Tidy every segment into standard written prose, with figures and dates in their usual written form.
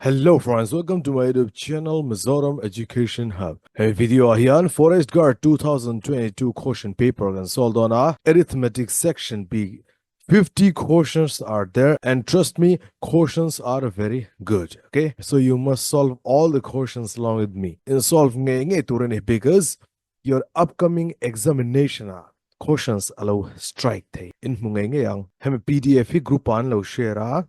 Hello friends, welcome to my YouTube channel Mizoram Education Hub. He video ah hian Forest Guard 2022 question paper kan solve dawn a, Arithmetic section bik 50 questions are there and trust me questions are very good. Okay, so you must solve all the questions along with me. In solve ngei ngei tur a ni because your upcoming examination ah questions a lo strike thei in hmu ngei ngei ang. Hemi pdf hi group ah an lo share a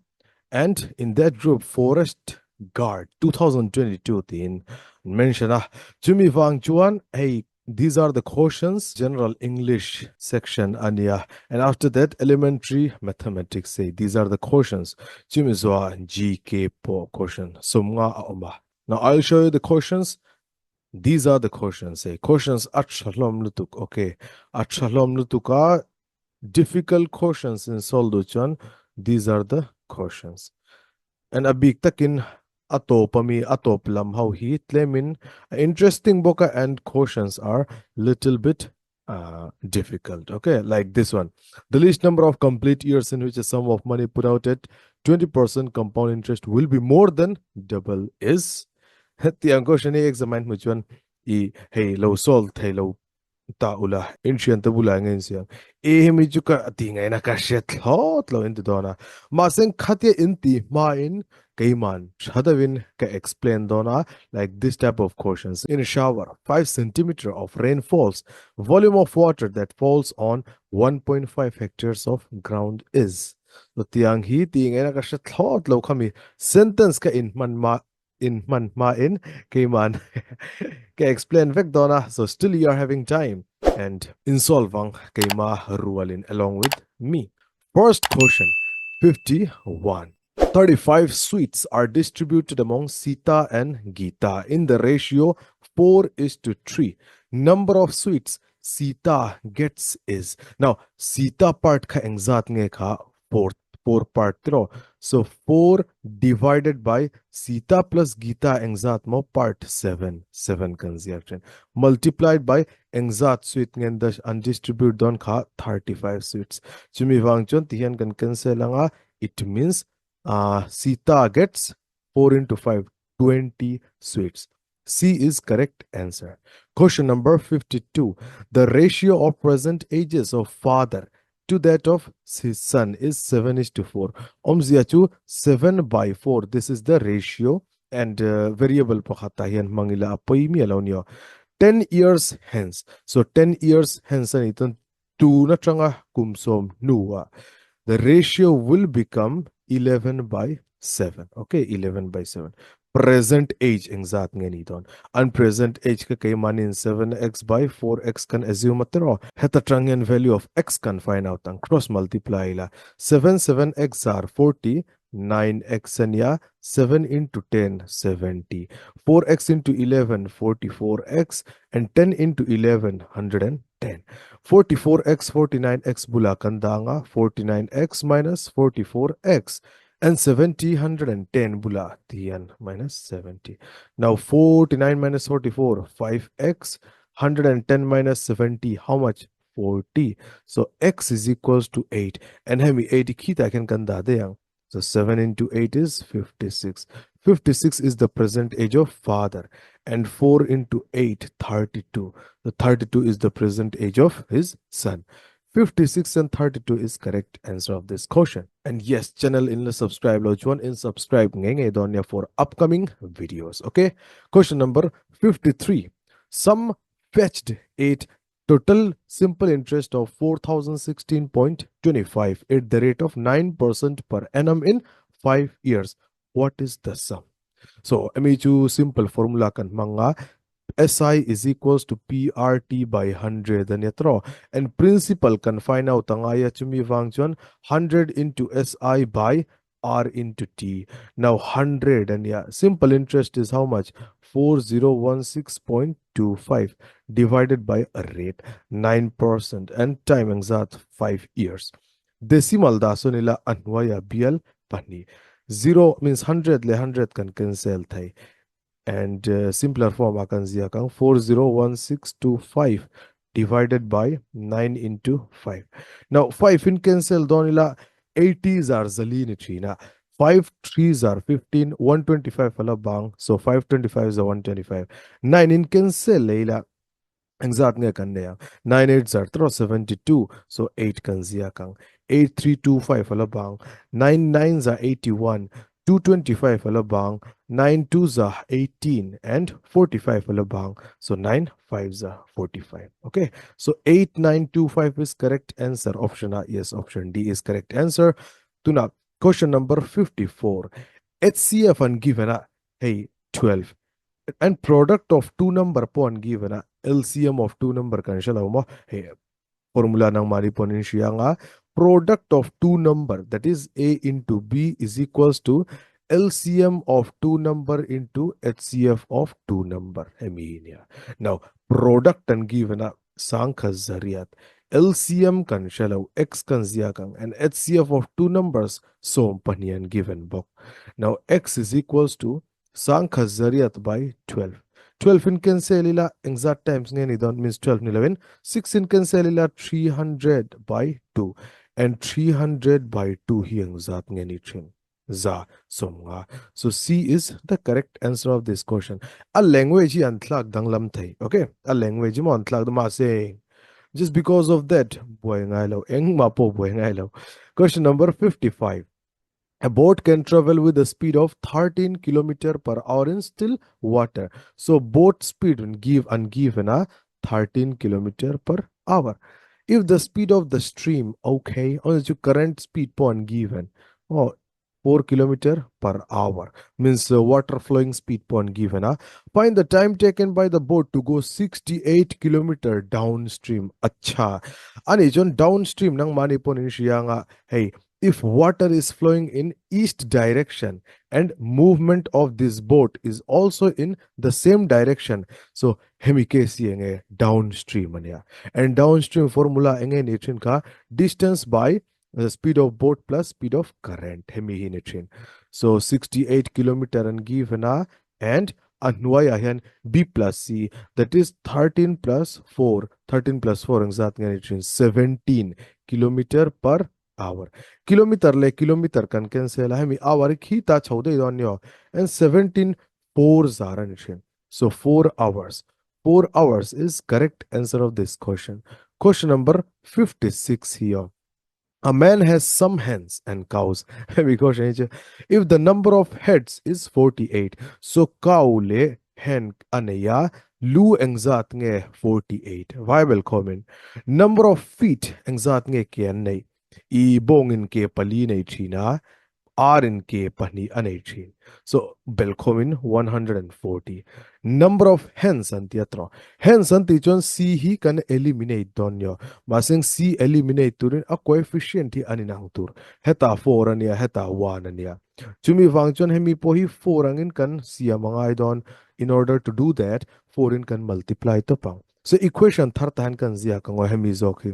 and in that group Forest Guard 2022 tiin an mention a, chumi vang chuan hei these are the questions general English section a nia and after that elementary mathematics hei these are the questions chumi zuah GK pawh question sawmnga a awm a. Now I'll show you the questions. These are the questions hei questions a tha hlawm lutuk ok a tha hlawm lutuk a difficult questions in solve duh chuan these are the questions and a bik takin a tawp ami a tawp lam ho hi tlemin a interesting bawk a and questions are little bit uh, difficult okay like this one the least number of complete years in which a sum of money put out at 20% compound interest will be more than double is tiang question hi examine mu chuan i hei lo solve thei lo ta ula in thian te bula nge siang e hemi chu ka ti ngai na ka hre thlot lo in ti dona ma seng khatia in ti ma in Keiman tha deuhin ka explain dawn a, like this type of questions, In a shower, 5 centimeter of rain falls, volume of water that falls on 1.5 hectares of ground is. So tiang hi ti ngei na ka hre thlawt lo khami sentence ka in hman ma in hman hma in keiman ka explain vek dawn a, so still you are having time and in solve ang keima rualin along with me. First question, 51. 35 sweets are distributed among Sita and Geeta in the ratio 4 is to 3. Number of sweets Sita gets is. Now, Sita part kha engzat nge kha 4, 4 part tiro. So, 4 divided by Sita plus Geeta engzat mo part 7, 7 kan ziak thin. Multiplied by engzat sweet nge dash an distribute don kha 35 sweets. Chumi wang chuan tihian kan cancel anga It means Sita gets 4 into 5, 20 sweets. C is correct answer. Question number 52. The ratio of present ages of father to that of his son is 7 is to 4. Awmzia chu 7 by 4. This is the ratio and variable pakhat tah hian hmang ila a pawi miah lo nia. 10 years hence. So 10 years hence a nih chuan Tun atanga kum sawm hnuah the ratio will become 11 by 7. Okay, 11 by 7. Present age engzat nge ni dawn? An present age ka keimahniin 7x by 4x kan assume a tiraw. Heta tang hian value of x kan find out ang. Cross multiply ila. 7 7x are 40, 9x a nia, 7 into 10, 70. 4x into 11, 44x and 10 into 11, 110. 44x, 49x bulah kan dang a, 49x minus 44x and 70, 110 bulah tihian minus 70. Now 49 minus 44, 5x, 110 minus 70, how much? 40. So x is equals to 8 and hemi 8 hi khitah khian kan dah daih ang. So 7 into 8 is 56. 56 is the present age of father and 4 into 8, 32. So 32 is the present age of his son. 56 and 32 is correct answer of this question. And yes, channel in la subscribe lo chuan in subscribe ngei ngei dawn nia for upcoming videos. Okay. Question number 53. Sum fetched 8 total simple interest of 4016.25 at the rate of 9% per annum in 5 years. What is the sum? So, hemi chu simple formula kan hmang a, SI is equals to PRT by 100 a nia tawh. And principal kan find out a ngai a, chumi vang chuan 100 into SI by R into T. Now 100 and yeah, simple interest is how much? 4016.25 divided by a rate 9% and time engzat 5 years. Decimal dah sawn ila a hnuaia bial pahnih. 0 means 100 leh 100 kan cancel thei and simpler form ah kan ziak ang 401625 divided by 9 into 5. Now 5 in cancel dawn ila 80 zar zali ni thin a. 5 3s are 15, 125 ala bang, so 525 is 125. 9 in cancel leila engzat nge kan nei ang? 9 8s are 72, so 8 kan ziak ang. 8 3 2 5 ala bang, 9 9s are 81, 225 ala bang, 9 2s are 18 and 45 ala bang, so 9 5s are 45. Okay, so 8 9 2 5 is correct answer. Option A, yes, option D is correct answer. Tuna question number 54. HCF an given a hei 12 and product of two number pawh an given a, LCM of two number kan hre lo maw, hei formula nangmahni pawh an inhria anga, product of two number, that is A into B is equals to LCM of two number into HCF of two number hemi hi nia. Now product an given a sangkha zariat LCM kan hre lo, X kan ziak ang and HCF of two numbers 12 an given bawk. Now X is equals to sangkha zariat by 12. 12 in cancel ila engzat times nge ni dawn means 12 ni lovin 6 in cancel ila 300 by 2 and 300 by 2 hi engzat nge ni thin za 50. So C is the correct answer of this question. A language hi an thlak danglam thei. Okay, a language hi maw an thlak mahse just because of that buai ngai lo engmah pawh buai ngai lo. Question number 55. A boat can travel with a speed of 13 kilometer per hour in still water. So boat speed will give and given a 13 kilometer per hour. If the speed of the stream, okay, or the current speed point given, oh, 4 kilometer per hour means the water flowing speed point given. Find the time taken by the boat to go 68 kilometer downstream. Acha. Ani chon downstream nang mani pon in hrianga hei if water is flowing in east direction and movement of this boat is also in the same direction, so hemi case hi enge downstream ania. And downstream formula enge ni thin kha distance by the speed of boat plus speed of current hemi hi ni thin. So 68 kilometer an given a and a hnuaiah hian B plus C that is 13 plus 4, 13 plus 4 engzat nge ni thin 17 kilometer per hour. Kilometer leh kilometer kan cancel a hemi hour hi khi ta chho daih dawn nia and 17 4 zar a ni thin. So 4 hours. 4 hours is correct answer of this question. Question number 56 hi aw. A man has some hens and cows. Hemi question hi chu if the number of heads is 48 so cow leh hen a nei a lu engzat nge 48 Bible khawmin number of feet engzat nge ke an nei i bawngin ke pali nei thin a ar in ke pahnih a nei thin so bel khawmin 140 number of hens an ti a tawh hens an tih chuan c hi kan eliminate dawn nio mahse c eliminate turin a coefficient hi an inang tur hetah 4 a nia hetah 1 a nia Chumi vang chuan hemi pawh hi 4 angin kan siam a ngai dawn. In order to do that, 4 in kan multiply tawp ang. So equation thar ta hian kan ziak ang aw hemi zawk hi.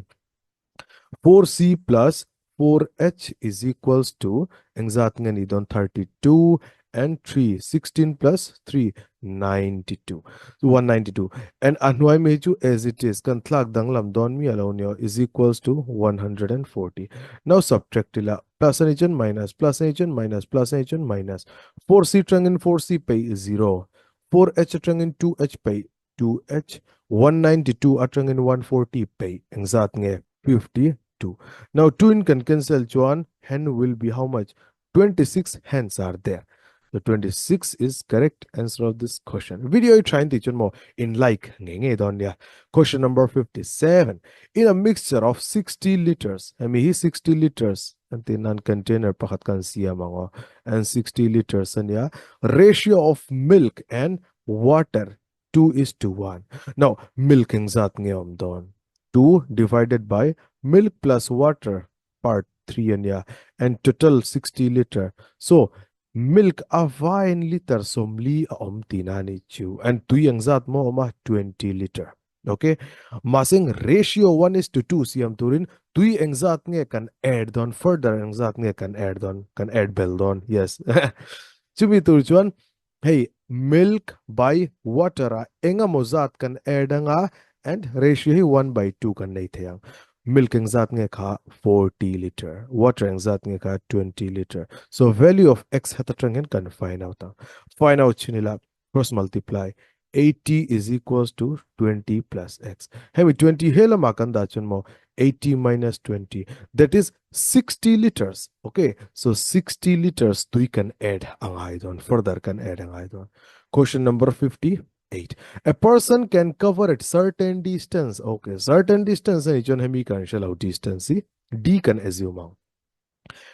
4c plus 4h is equals to engzat nge ni dawn 32 and 3, 16 plus 3, 92. 192. And a hnuai mai chu as it is kan thlak danglam dawn mi alo nia is equals to 140. Now subtract ila plus ani chuan minus plus ani chuan minus plus ani chuan minus 4c atangin 4c pei 0 4h atangin 2h pei 2h 192 atangin 140 pei engzat nge 52. Now 2 in kan cancel chuan hen will be how much? 26 hens are there. So 26 is correct answer of this question. Video i trying to more in like nge nge don nia. Question number 57. In a mixture of 60 liters, I mean 60 liters and then an container pakhat kan siam ango and 60 liters ania ratio of milk and water 2 is to 1. Now milk engzat nge om don 2 divided by milk plus water part 3 ania and total 60 liter. So milk a vain liter 40 a awm tihna a ni chu and tui ang zat maw a awm a 20 liter. Okay mahseng ratio 1 is to 2 siam turin tui eng zat nge kan add dawn further eng zat nge kan add dawn kan add bel dawn yes chumi tur chuan hei milk by water ah engemaw zat kan add anga and ratio hi 1 by 2 kan nei thei ang. Milk engzat nge kha 40 liter, water engzat nge kha 20 liter. So value of x heta tang hian kan find out ang. Find out chin ila cross multiply 80 is equals to 20 plus x. Hemi 20 he lama kan dah chuan maw 80 minus 20 that is 60 liters. Okay, so 60 liters tui kan add angai dawn, further kan add angai dawn. Question number 58. A person can cover at certain distance. Okay, certain distance ani chuan hemi kan hre lo distance hi d kan assume ang.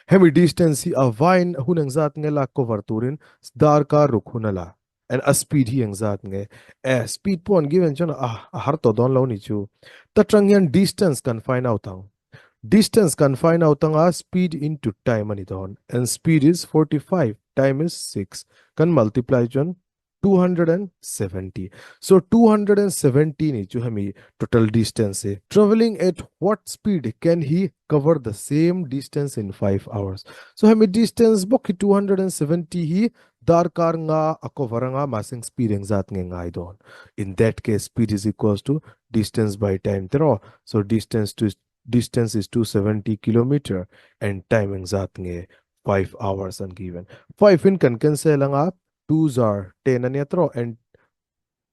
Hemi distance hi a vain hun engzat nge lak cover turin darkar ruk hun a la and a speed hi engzat nge e speed pawh an given chuan a a har tawh dawn lo ni chu. Ta tang hian distance kan find out ang. Distance kan find out anga speed into time ani dawn and speed is 45 time is 6 kan multiply chuan 270. So 270 ni chu hemi total distance e. Traveling at what speed can he cover the same distance in 5 hours? So hemi distance bawk hi 270 hi darkar nga a cover anga mahse speed engzat nge ngai dawn. In that case speed is equals to distance by time tiraw. So distance to distance is 270 kilometer and time engzat nge 5 hours an given. 5 in kan cancel anga 2s are 10 ania tiraw and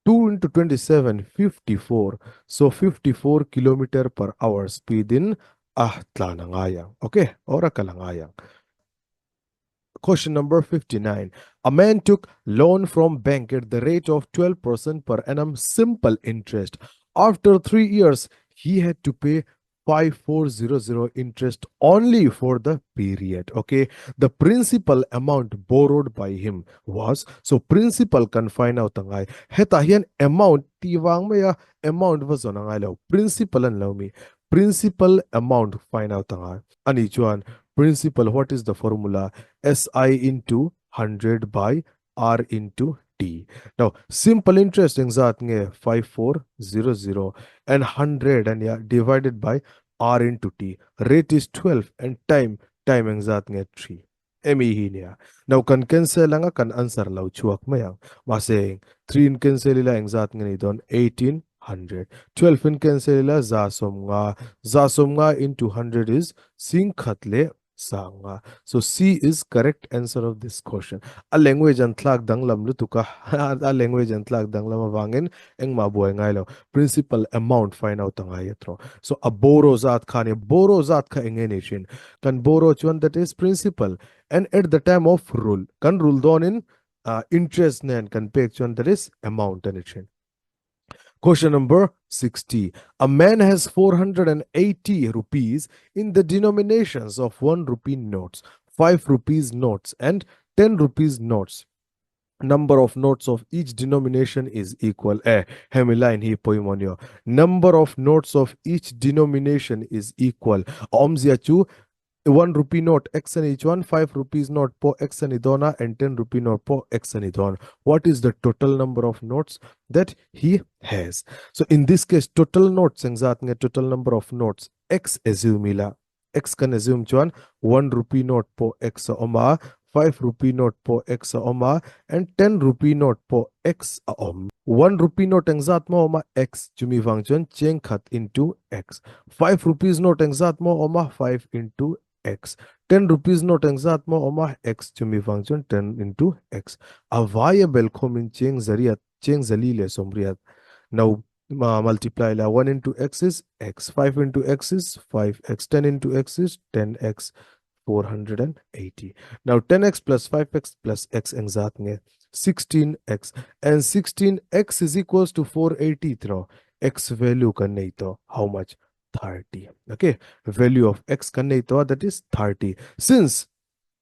2 into 27 54. So 54 kilometer per hour speed in a tlan a ngai ang. Okay, or a kal a ngai ang. Question number 59. A man took loan from bank at the rate of 12% per annum simple interest. After 3 years, he had to pay 5400 interest only for the period. Okay, the principal amount borrowed by him was, so principal kan find out angai. Hetah hian amount tih vang mai a, amount va zawn angai lo, principal an lo mi. Principal amount find out angai. Ani chuan principal, what is the formula? SI into 100 by R into T. Now, simple interest engzat nge 5400 and 100 and yeah, divided by R into T. Rate is 12 and time, time engzat nge 3. Emi hi nia. Now, kan cancel anga kan answer lo chhuak mai ang. Mahse, 3 in cancel ila engzat nge ni dawn 1800. 12 in cancel ila za sawm nga. Za sawm nga into 100 is singkhat leh Sanga. So C is correct answer of this question. A language an thlak danglam lutuk a, a language an thlak danglam avangin engmah buai ngai lo. Principal amount find out a ngai a tawh. So a borrow zat kha a nia, borrow zat kha eng nge ni thin? Kan borrow chuan that is principal and at the time of rule kan rule dawnin interest nen kan pek chuan that is amount a ni thin. Question number 60. A man has 480 rupees in the denominations of 1 rupee notes, 5 rupees notes and 10 rupees notes. Number of notes of each denomination is equal. Eh, hemi line hi pawimawh ni aw. Number of notes of each denomination is equal. A awmzia chu One rupee note x a ni chuan five rupees note pawh x a ni dawn a and ten rupee note pawh x a ni dawn. What is the total number of notes that he has? So in this case total notes engzat nge total number of notes x assume ila. X kan assume chuan one rupee note pawh x a awm a, five rupee note pawh x a awm a and ten rupee note pawh x a awm. One rupee note engzat maw awm a x chumi vang chuan cheng khat into x. Five rupees note engzat maw awm a five into x. Ten rupees note engzat maw awm a x chumi vang chuan ten into x. A vaia bel khawmin cheng zariat cheng zali leh sawmriat no multiply la one into x is x, five into x is five x, ten into x is ten x. 480. Now 10x plus 5x plus x engzat nge 16x and 16x is equals to 480 throw x value kan nei to how much 30. Okay, value of x kan nei to that is 30. Since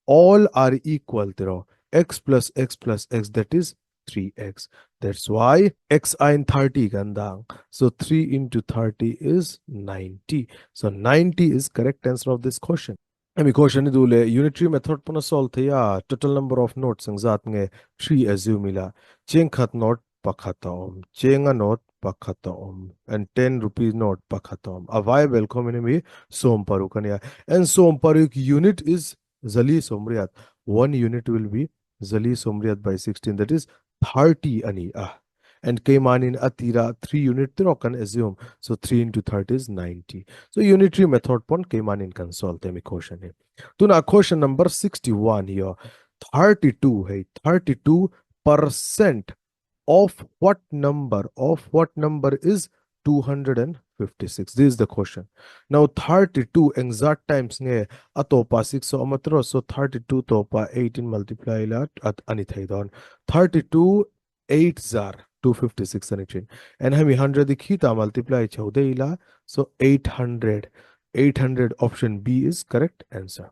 all are equal throw x plus x plus x that is 3x. That's why x in 30 kan dang. So 3 into 30 is 90. So 90 is correct answer of this question. Hemi question hi duh leh unitary method pawn a solve thei a, total number of notes engzat nge 3 assume ila, cheng khat note pakhat a awm, chenga note pakhat a awm and 10 rupees note pakhat a awm. A vai bel khawmin hemi sawm paruk a nia and sawm paruk unit is zali sawmriat, one unit will be zali sawmriat by 16 that is 30 a ni a. And keimanin a tirah 3 unit tiraw kan assume, so 3 into 30 is 90. So unitary method pawn keimanin kan solve te mi question hi. Tuna question number 61 hi aw 32 hei 32% of what number of what number is 256? This is the question. Now 32 engzat times nge a tawpa 6 a awm a tiraw, so 32 tawpa 8 in multiply ila at ani thei dawn 32 8 zar 256 ani thin and hemi 100 hi khita multiply chho daih ila, so 800 800 option B is correct answer.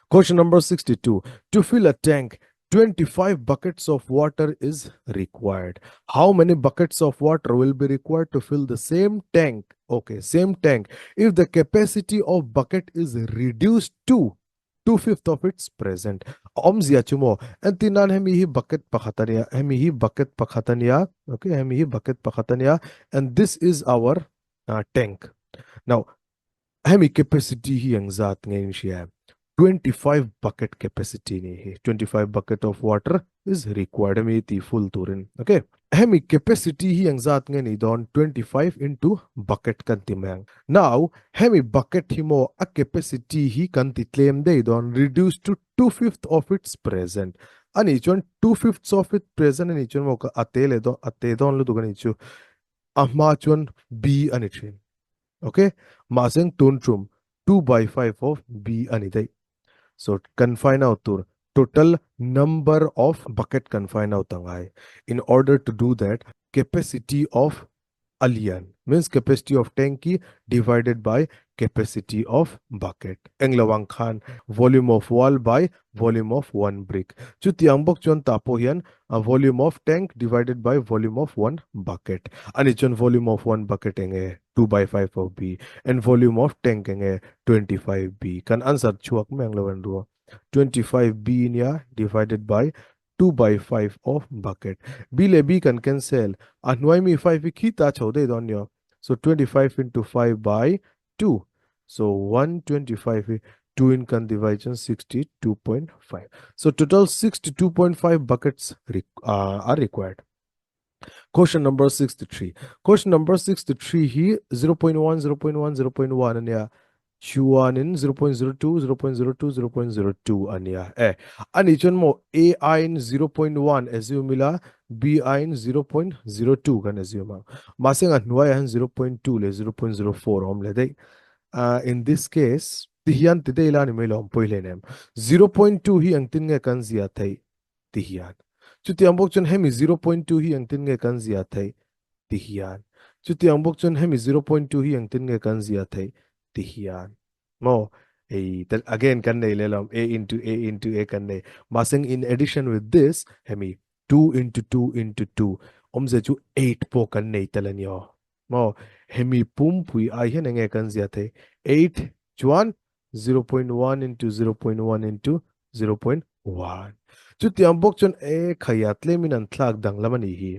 Question number 62. To fill a tank, 25 buckets of water is required. How many buckets of water will be required to fill the same tank? Okay, same tank. If the capacity of bucket is reduced to two-fifth of its present. Awmzia chu maw? Entir nan hemi hi bucket pakhat a nia, hemi hi bucket pakhat a nia, okay, hemi hi bucket pakhat a nia, and this is our uh, tank. Now, Hemi capacity hi engzat nge in hria em? 25 bucket capacity ni hi. 25 bucket of water is required hemi tih full turin. Okay. Hemi capacity hi engzat nge ni dawn? 25 into bucket kan ti mai ang. Now, hemi bucket hi maw a capacity hi kan ti tlem daih dawn, reduce to two fifth of its present. Anih chuan two fifths of it present anih chuan maw ka a te leh dawn, a te dawn lutuk anih chu. A hma chuan B a ni thin. Ok, mahse tun tum 2 by 5 of B a ni daih. So kan find out tur total number of bucket kan find out angai. In order to do that, capacity of a lian means capacity of tank divided by capacity of bucket. Englo ang khan volume of wall by volume of one brick. Chutiang bawk chuan tah pawh hian a volume of tank divided by volume of one bucket. Ani chuan volume of one bucket enge 2 by 5 of B and volume of tank enge 25 B. Kan answer chhuak mai ang lo an ru. 25 B nia divided by 2 by 5 of bucket. B leh B kan cancel. A hnuai mi 5 hi khita chho daih dawn nia. So 25 into 5 by 2. So 125 hi 2 in kan divide chuan 62.5. So total 62.5 buckets are required. Question number 63. Question number 63 hi 0.1, 0.1, 0.1 ania. Chuanin 0.02, 0.02, 0.02 ania. E ani chuan maw A aiin 0.1 assume ila B aiin 0.02 kan assume ang. Mahse nga hnuaiah hian 0.2 leh 0.04 a awm leh daih. Ah, in this case, ti hian ti daih la ni mai lo ang pawi hlein em. 0.2 hi engtin nge kan zia theih ti hian. Chutiang bawk chuan hemi 0.2 hi engtin nge kan zia theih ti hian. Chutiang bawk chuan hemi 0.2 hi engtin nge kan zia theih ti hian. Maw? Hei tel again kan nei leh lo a into a into a kan nei. Mahse in addition with this hemi 2 into 2 into 2 awmzia chu 8 pawh kan nei tel a ni aw. Maw? Hemi pumpui ai hian enge kan zia thei? 8 chuan 0.1 into 0.1 into 0.1. Chutiang bawk chuan e khaia tlemin an thlak danglam a nih hi.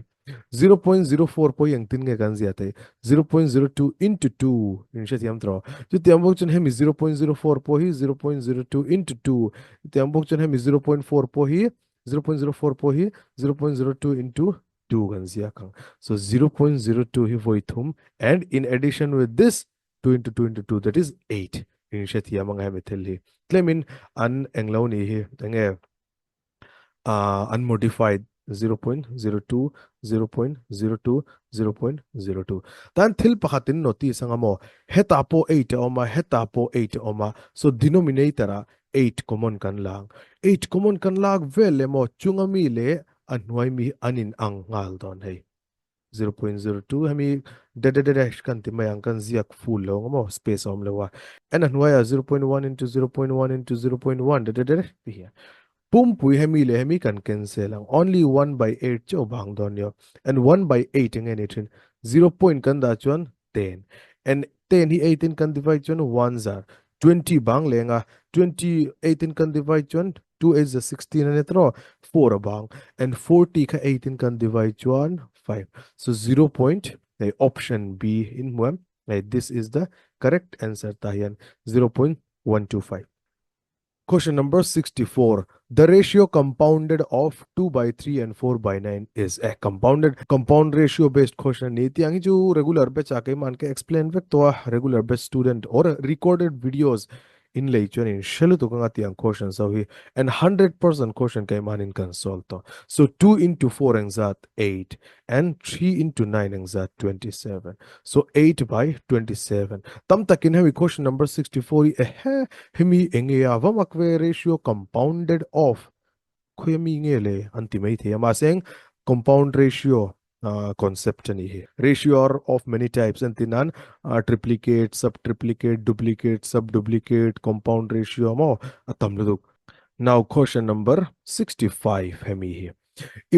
0.04 pawh hi engtin nge kan zia thei? 0.02 into 2 in hrethiam tawh. Chutiang bawk chuan hemi 0.04 pawh hi 0.02 into 2. Chutiang bawk chuan hemi 0.4 pawh hi 0.04 pawh hi 0.02 into 2 kan ziak ang. So 0.02 hi vawi thum and in addition with this 2 into 2 into 2 that is 8. In hrethiam ang hemi thil hi. Tlemin an englo ni hi enge an modified 0.02 0.02 0.02. Tan thil pakhatin notice anga maw hetah pawh 8 a awm a hetah pawh 8 a awm a so denominator ah 8 common kan lak. 8 common kan lak vel leh maw chunga mi leh a hnuai mi an in ang nghal dawn hei. 0.02 hemi dash kan ti mai ang kan ziak full lo ang maw space a awm lo a. And a hnuaiah 0.1 into 0.1 into 0.1 dash ti hian pumpui hemi leh hemi kan cancel ang. Only 1 by 8 chauh bang dawn nia. And 1 by 8 enge ni thin 0 point kan dah chuan 10 and 10 hi 8 in kan divide chuan 1 zar 20 bang leng a 20 8 in kan divide chuan 2 8 za 16 a ni tawh 4 a bang and 40 kha 8 in kan divide chuan 5 so 0 point hei option B in hmu em hei this is the correct answer tah hian 0.125. Question number 64. The ratio compounded of 2 by 3 and 4 by 9 is a compounded compound ratio based question ni tiang hi chu regular batch a keiman ka explain vek tawh a regular batch student or recorded videos in lei chuan in hre lutuk anga tiang questions ho hi and 100% question keiman in kan solve tawh so 2 into 4 engzat 8 and 3 into 9 engzat 27 so 8 by 27 tam takin hemi question number 64 hi ehe hemi enge a vamak ve ratio compounded of khawi ami nge le an ti mai thei a mahse eng compound ratio concept ani hi ratio are of many types an ti nan triplicate sub triplicate duplicate sub duplicate compound ratio maw a tam lutuk now question number 65 hemi hi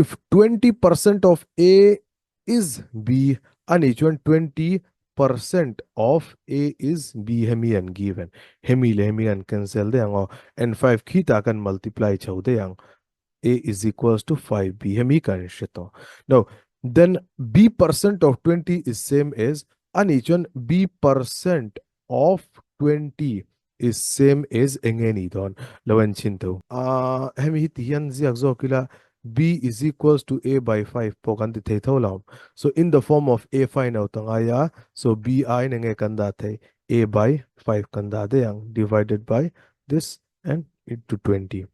If 20% of A is B ani chuan 20% of A is B hemi an given. Hemi leh hemi an cancel daih ang aw. And 5 khitah kan multiply chho daih ang. A is equals to 5B hemi kan hre tawh. Now, then B percent of 20 is same as ani chuan B percent of 20 is same as enge ni dawn lo en chhin tho. A hemi hi ti hian ziak zawk ila B is equals to A by 5 pawh kan ti thei tho lo. So in the form of A find out a ngai a, so B aiin enge kan dah thei A by 5 kan dah daih ang divided by this and into 20.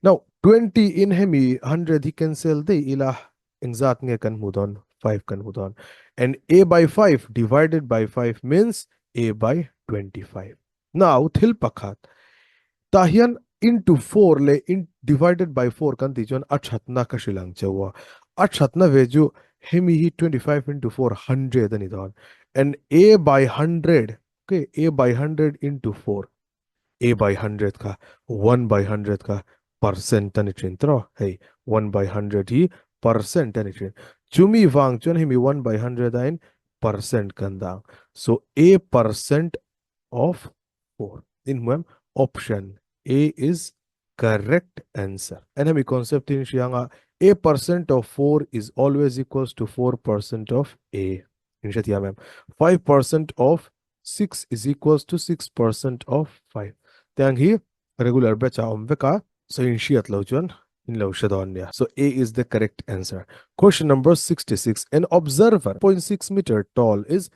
Now 20 in hemi 100 hi cancel daih ila engzat nge kan hmu dawn 5 kan hmu dawn and a by 5 divided by 5 means a by 25 now thil pakhat tah hian into 4 leh in divided by 4 kan tih chuan a thatna ka hrilh ang cheu a a thatna ve chu hemi hi 25 into 4 100 a ni dawn and a by 100 okay a by 100 into 4 a by 100 kha 1 by 100 kha percent a ni thin tawh hei 1 by 100 hi percent a ni thin chumi vang chuan hemi 1 by 100 aiin percent kan dang so a percent of 4 in hmu em option A is correct answer and hemi concept in hria anga a percent of 4 is always equals to 4 percent of a in hrethiam em 5 percent of 6 is equals to 6% of 5 tiang hi regular batch a awm vek a so in hriat lo chuan in lo hre dawn nia so A is the correct answer. Question number 66 an observer 0.6 meter tall is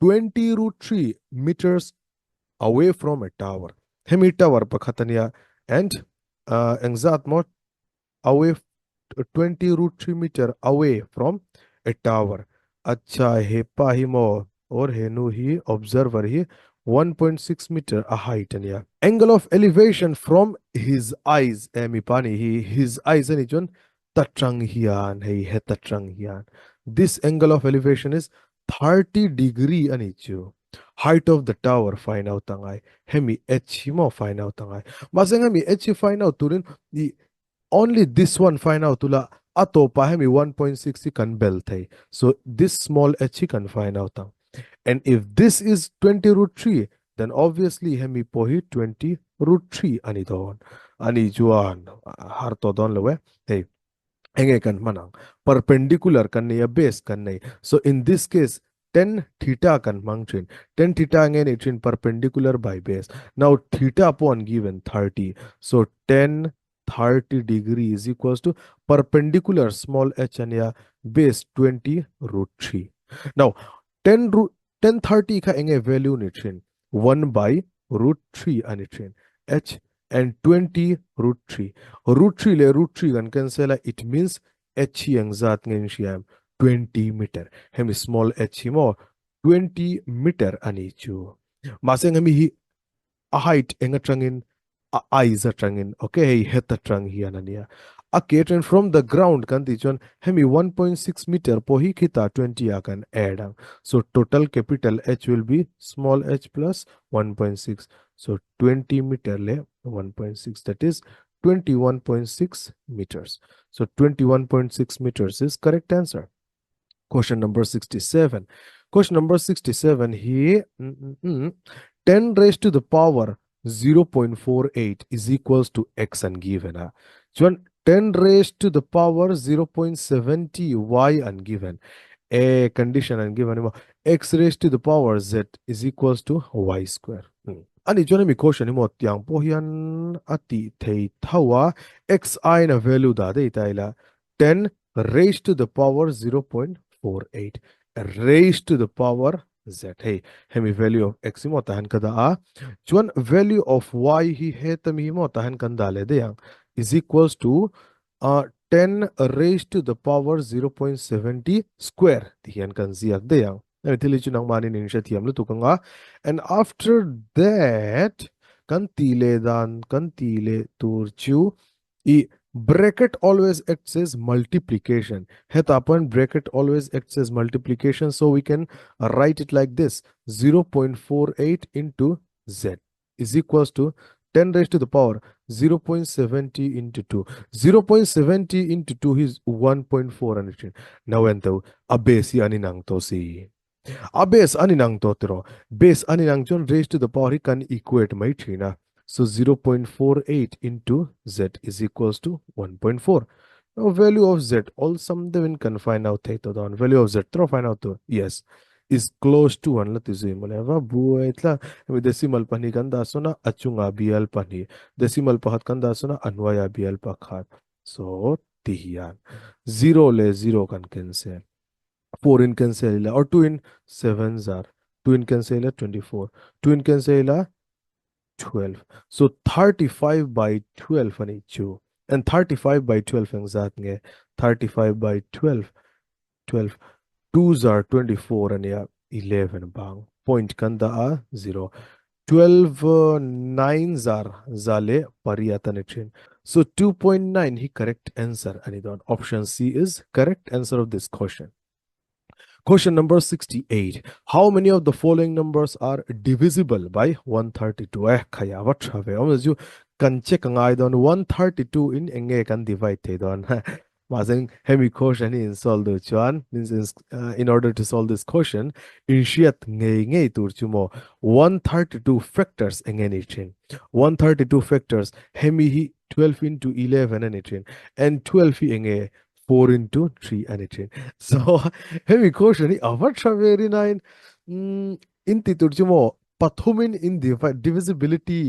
20 root 3 meters away from a tower hemi tower pakhat ania and engzat maw away 20 root 3 meter away from a tower acha he pa hi maw or he nu hi observer hi 1.6 meter a height ania angle of elevation from his eyes e mi pa ni hi his eyes ani chuan ta tang hian hei heta tang hian this angle of elevation is 30 degree ani chu height of the tower find out angai hemi h hi maw find out angai mahse hemi h hi find out turin i only this one find out tula a tawpah hemi 1.6 hi kan bel thei so this small h hi kan find out ang and if this is 20 root 3 then obviously hemi pawh hi 20 root 3 ani dawn ani chuan har tawh dawn lo e hei enge kan hman ang perpendicular kan nei a base kan nei so in this case 10 theta kan hmang thin 10 theta nge nei thin perpendicular by base now theta pawh an given 30 so 10 30 degree is equals to perpendicular small h ania base 20 root 3 now 10 root 10 30 kha enge value ni thin 1 by root 3 ani thin h and 20 root 3 root 3 leh root 3 kan cancel a it means h hi engzat nge in hria em 20 meter hemi small h hi maw 20 meter ani chu mahse hemi hi a height eng atangin a eyes atangin okay hei het atang hian ania a ke atangin from the ground kan tih chuan hemi 1.6 meter pawh hi khitah 20 ah kan add ang so total capital H will be small h plus 1.6 so 20 meter leh 1.6 that is 21.6 meters so 21.6 meters is correct answer. Question number 67. Question number 67 hi 10 raised to the power 0.48 is equals to x an given a. Chuan 10 raised to the power 0.70 y an given. A condition an given emaw x raised to the power z is equals to y square. Ani chuan hemi question hi maw tiang pawh hian a tih thei tho a, xi na value dah daih ta ila 10 raised to the power 0.48 raised to the power z hei hemi value of x hi maw tah hian ka dah a, chuan value of y hi heta mi hi maw tah hian kan dah leh daih ang is equals to 10 raised to the power 0.70 square ti hian kan ziak daih ang. Hemi thil hi chu nangmahni in hrethiam lutuk ang a. And after that kan tih leh dan kan tih leh tur chu i bracket always acts as multiplication. Hetah pawhin bracket always acts as multiplication so we can write it like this 0.48 into z. is equals to 10 raised to the power 0.70 into 2. 0.70 into 2 is 1.4 ani thin. Now en to a base hi ani nang to si. A base ani nang to tiro. Base ani nang chuan raised to the power hi kan equate mai thin a. So 0.48 into z is equals to 1.4. Now value of z all sum deuhin kan find out thei to dawn. Value of z tro find out tur. Yes. Is close to an la ti zui mawle va buai tla hemi decimal pahnih kan dah sawn a a chungah bial pahnih decimal pakhat kan dah sawn a a hnuaiah bial pakhat so ti hian zero leh zero kan cancel four in cancel ila or two in seven zar two in cancel ila 24 two in cancel ila 12 so 35 by 12 ani chu and 35 by 12 engzat nge 35 by 12 12 twos are 24 a nia 11 bang point kan dah a 0 12 nines are za leh pariat a ni thin so 2.9 hi correct answer a ni dawn option C is correct answer of this question Question number 68. How many of the following numbers are divisible by 132? Eh, khaya va tha ve. Om ju kan check ngai don 132 in enge kan divide thei don. Mahse hemi question hi in solve duh chuan means in, in order to solve this question in hriat ngei ngei tur chu maw 132 factors enge ni thin 132 factors hemi hi 12 into 11 ani thin and 12 hi enge 4 into 3 ani thin so hemi question hi ava tha very nine in ti tur chu maw pathumin in divide divisibility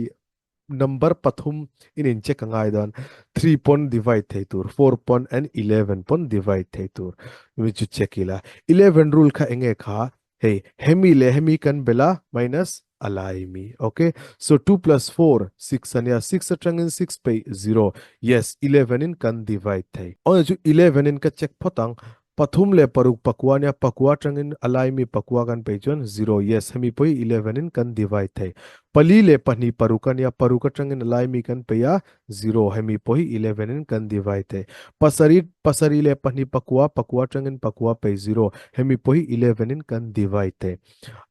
Number pathum in in check a ngai dawn. 3 pawn divide thei tur, 4 pawn and 11 pawn divide thei tur. Mi chu check ila. 11 rule kha enge kha? Hei, hemi leh hemi kan bel a, minus a lai mi. Okay? So 2 plus 4, 6 ania. 6 atangin 6 peih 0. Yes, 11 in kan divide thei. Awna chu 11 in ka check phawt ang. Pathum leh paruk pakua nia, pakua atangin a laimi pakua kan peih chuan zero, yes, hemi pawh hi 11 in kan divide thei. Pali leh pahnih paruk a nia, paruk atangin a laimi kan peih a, zero, hemi pawh hi 11 in kan divide thei. Pasarih, pasarih leh pahnih pakua, pakua atangin pakua peih zero, hemi pawh hi 11 in kan divide thei.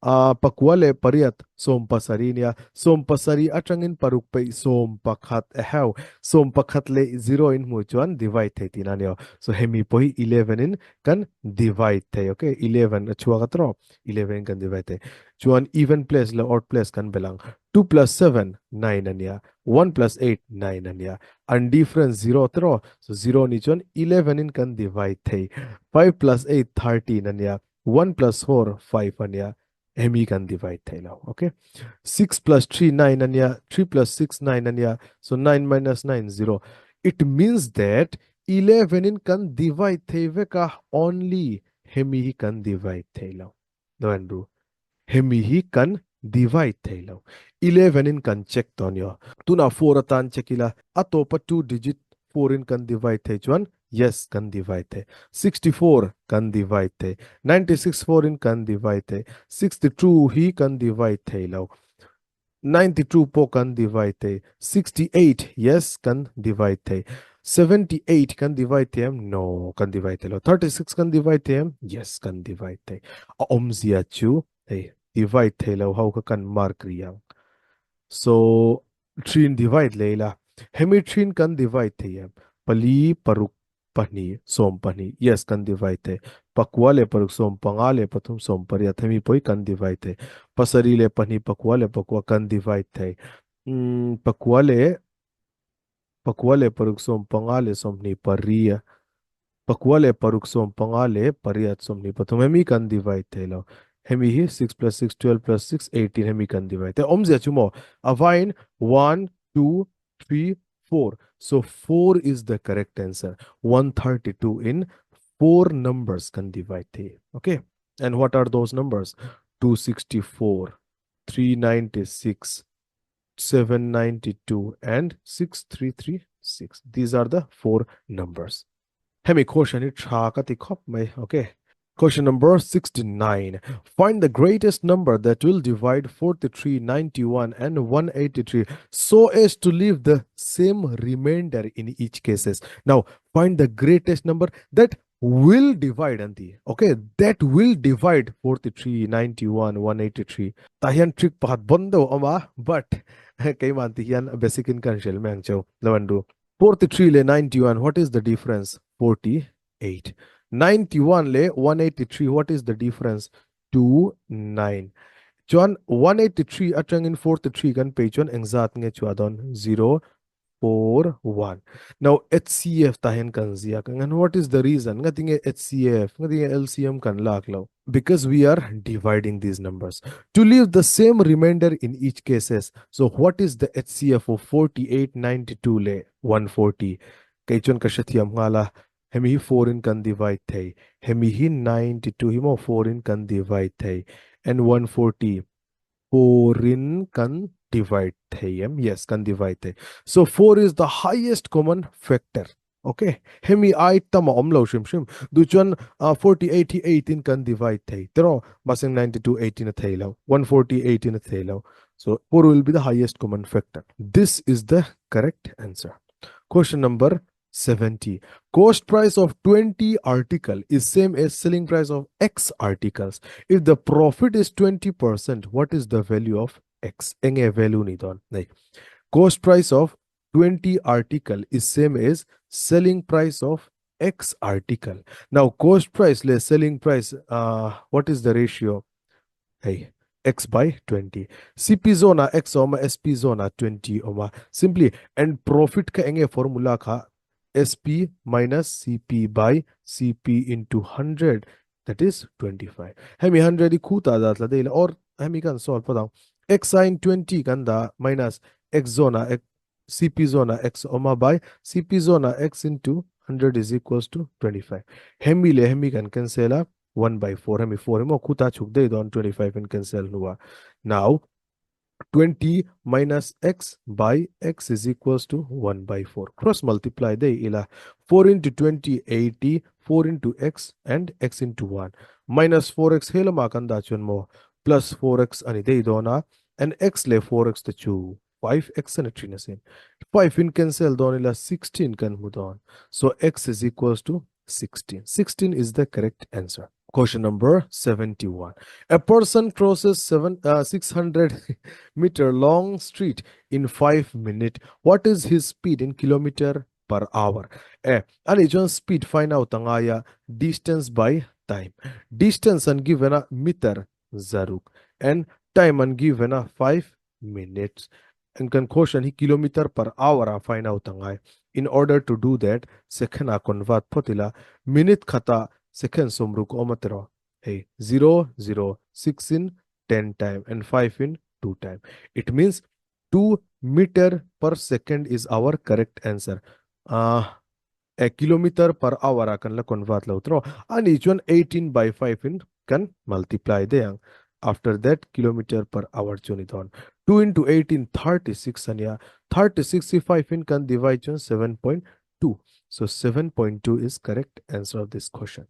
A, pakua leh pariat, sawm pasarih nia, sawm pasarih atangin paruk peih sawm pakhat eheu, sawm pakhat leh zero in hmuh chuan divide thei tihna a ni aw. So hemi pawh hi 11 in kan divide thei, okay, 11 a chhuak a tawh, 11 in kan divide thei. Chuan even place leh odd place kan belh ang, two plus seven, nine a nia, one plus eight, nine a nia, an difference zero tawh, so zero nih chuan 11 in kan divide thei, five plus eight, 13 a nia, 1 plus 4 5 ania hemi kan divide thei lo okay 6 plus 3 9 ania 3 plus 6 9 ania so 9 minus 9 0 it means that 11 in kan divide thei veka only hemi hi kan divide thei lo no andrew hemi hi kan divide thei lo 11 in kan check to anio tuna 4 atan check ila atopa 2 digit 4 in kan divide thei chuan Yes, kan divide thei. 64 kan divide thei. 96 4 in kan divide thei. 62 hi kan divide thei lo. 92 pawh kan divide thei. 68, yes, kan divide thei. 78 kan divide thei em? No, kan divide thei lo. 36 kan divide thei em? Yes, kan divide thei. A awmzia chu hei divide thei lo ho kha kan mark ri ang. So, Thin divide leh ila. Hemi thin kan divide thei em? Pali, paruk, pahnih, sawm pahnih. Yes, kan divide thei. Pakua leh paruk, sawm panga leh pathum, sawm pariat. Hemi pawh hi kan divide thei. Pasarih leh pahnih, pakua leh pakua kan divide thei. Umm, pakua leh pakua leh paruk, sawm panga leh sawmhnih pariat. Pakua leh paruk, sawm panga leh pariat, sawmhnih pathum. Hemi kan divide thei lo. Hemi hi 6 plus 6, 12 plus 6, 18 hemi kan divide thei. Awmzia chu maw? A vaiin 1, 2, 3, 4. So 4 is the correct answer. 132 in 4 numbers kan divide thei. Okay. And what are those numbers? 264, 396, 792 and 6336. These are the four numbers. Hemi question hi tha ka ti khawp mai. Okay. Question number 69. Find the greatest number that will divide 43, 91 and 183 so as to leave the same remainder in each cases. Now, find the greatest number that will divide an ti. Okay, that will divide 43, 91, 183. Tah hian trick pakhat bon deuh a awm a, but keimah an ti hian basic in kan hrel mai ang cheu. Lo an ru. 43 leh 91, what is the difference? 48. 91 leh 183, what is the difference? 2, 9. Chuan 183 atangin 43 kan pei chuan engzat nge chu a dawn? 0, 4, 1. Now HCF tah hian kan ziak ang and what is the reason? Ngatinge HCF? Ngatinge LCM kan lak lo? Because we are dividing these numbers to leave the same remainder in each cases. So what is the HCF of 48, 92 leh 140? Kei chuan ka hrethiam nghal a, hemi hi 4 in kan divide thei, hemi hi 92 hi maw 4 in kan divide thei and 140 4 in kan divide thei em? Yes, kan divide thei. So 4 is the highest common factor. Okay, hemi ai tam a awm lo hrim hrim. Du chuan 48 hi 8 in kan divide thei. Tiraw, mahse 92 8 in a thei lo. 140 8 in a thei lo. So 4 will be the highest common factor. This is the correct answer. Question number 70. Cost price of 20 article is same as selling price of X articles. If the profit is 20%, what is the value of X? Enge value ni don. Nei. Cost price of 20 article is same as selling price of X article. Now cost price le selling price, what is the ratio? Hei, X by 20. CP zone ah X a awm a, SP zone ah 20 a awm a. Simply, and profit kha enge formula kha? SP minus CP by CP into 100, that is 25. Hemi 100 hi khutah dah tla daih la or hemi kan solve phawt ang. X aiin 20 kan dah minus X zone ah X, CP zone ah X a awm a by CP zone ah X into 100 is equals to 25. Hemi leh hemi kan cancel a, 1 by 4 hemi 4 emaw khuta chhuk daih dawn 25 in cancel hnuah. Now 20 minus x by x is equals to 1 by 4. Cross multiply daih ila 4 into 20 80, 4 into x and x into 1 minus 4x he lamah kan dah chuan maw plus 4x a ni daih dawn a and x leh 4x te chu 5x a ni thin asin. 5 in cancel dawn ila 16 kan hmu dawn. So x is equals to 16. 16 is the correct answer. Question number 71. A person crosses 600 meter long street in 5 minutes. What is his speed in kilometer per hour? E, ani chuan speed find out a ngai a, distance by time. Distance an given a meter zaruk and time an given a 5 minutes. And kan question hi kilometer per hour a find out a ngai. In order to do that, second a convert phawt ila, minute khata second sawmruk awm a tiraw? Hei, zero, zero, six in ten time and five in two time. It means two meter per second is our correct answer. A kilometer per hour a kan la convert lo tiraw? Ani chuan 18 by 5 in kan multiply daih ang. After that kilometer per hour chu ni dawn. 2 into 18 36 ania. 36 hi 5 in kan divide chuan 7.2. So 7.2 is correct answer of this question.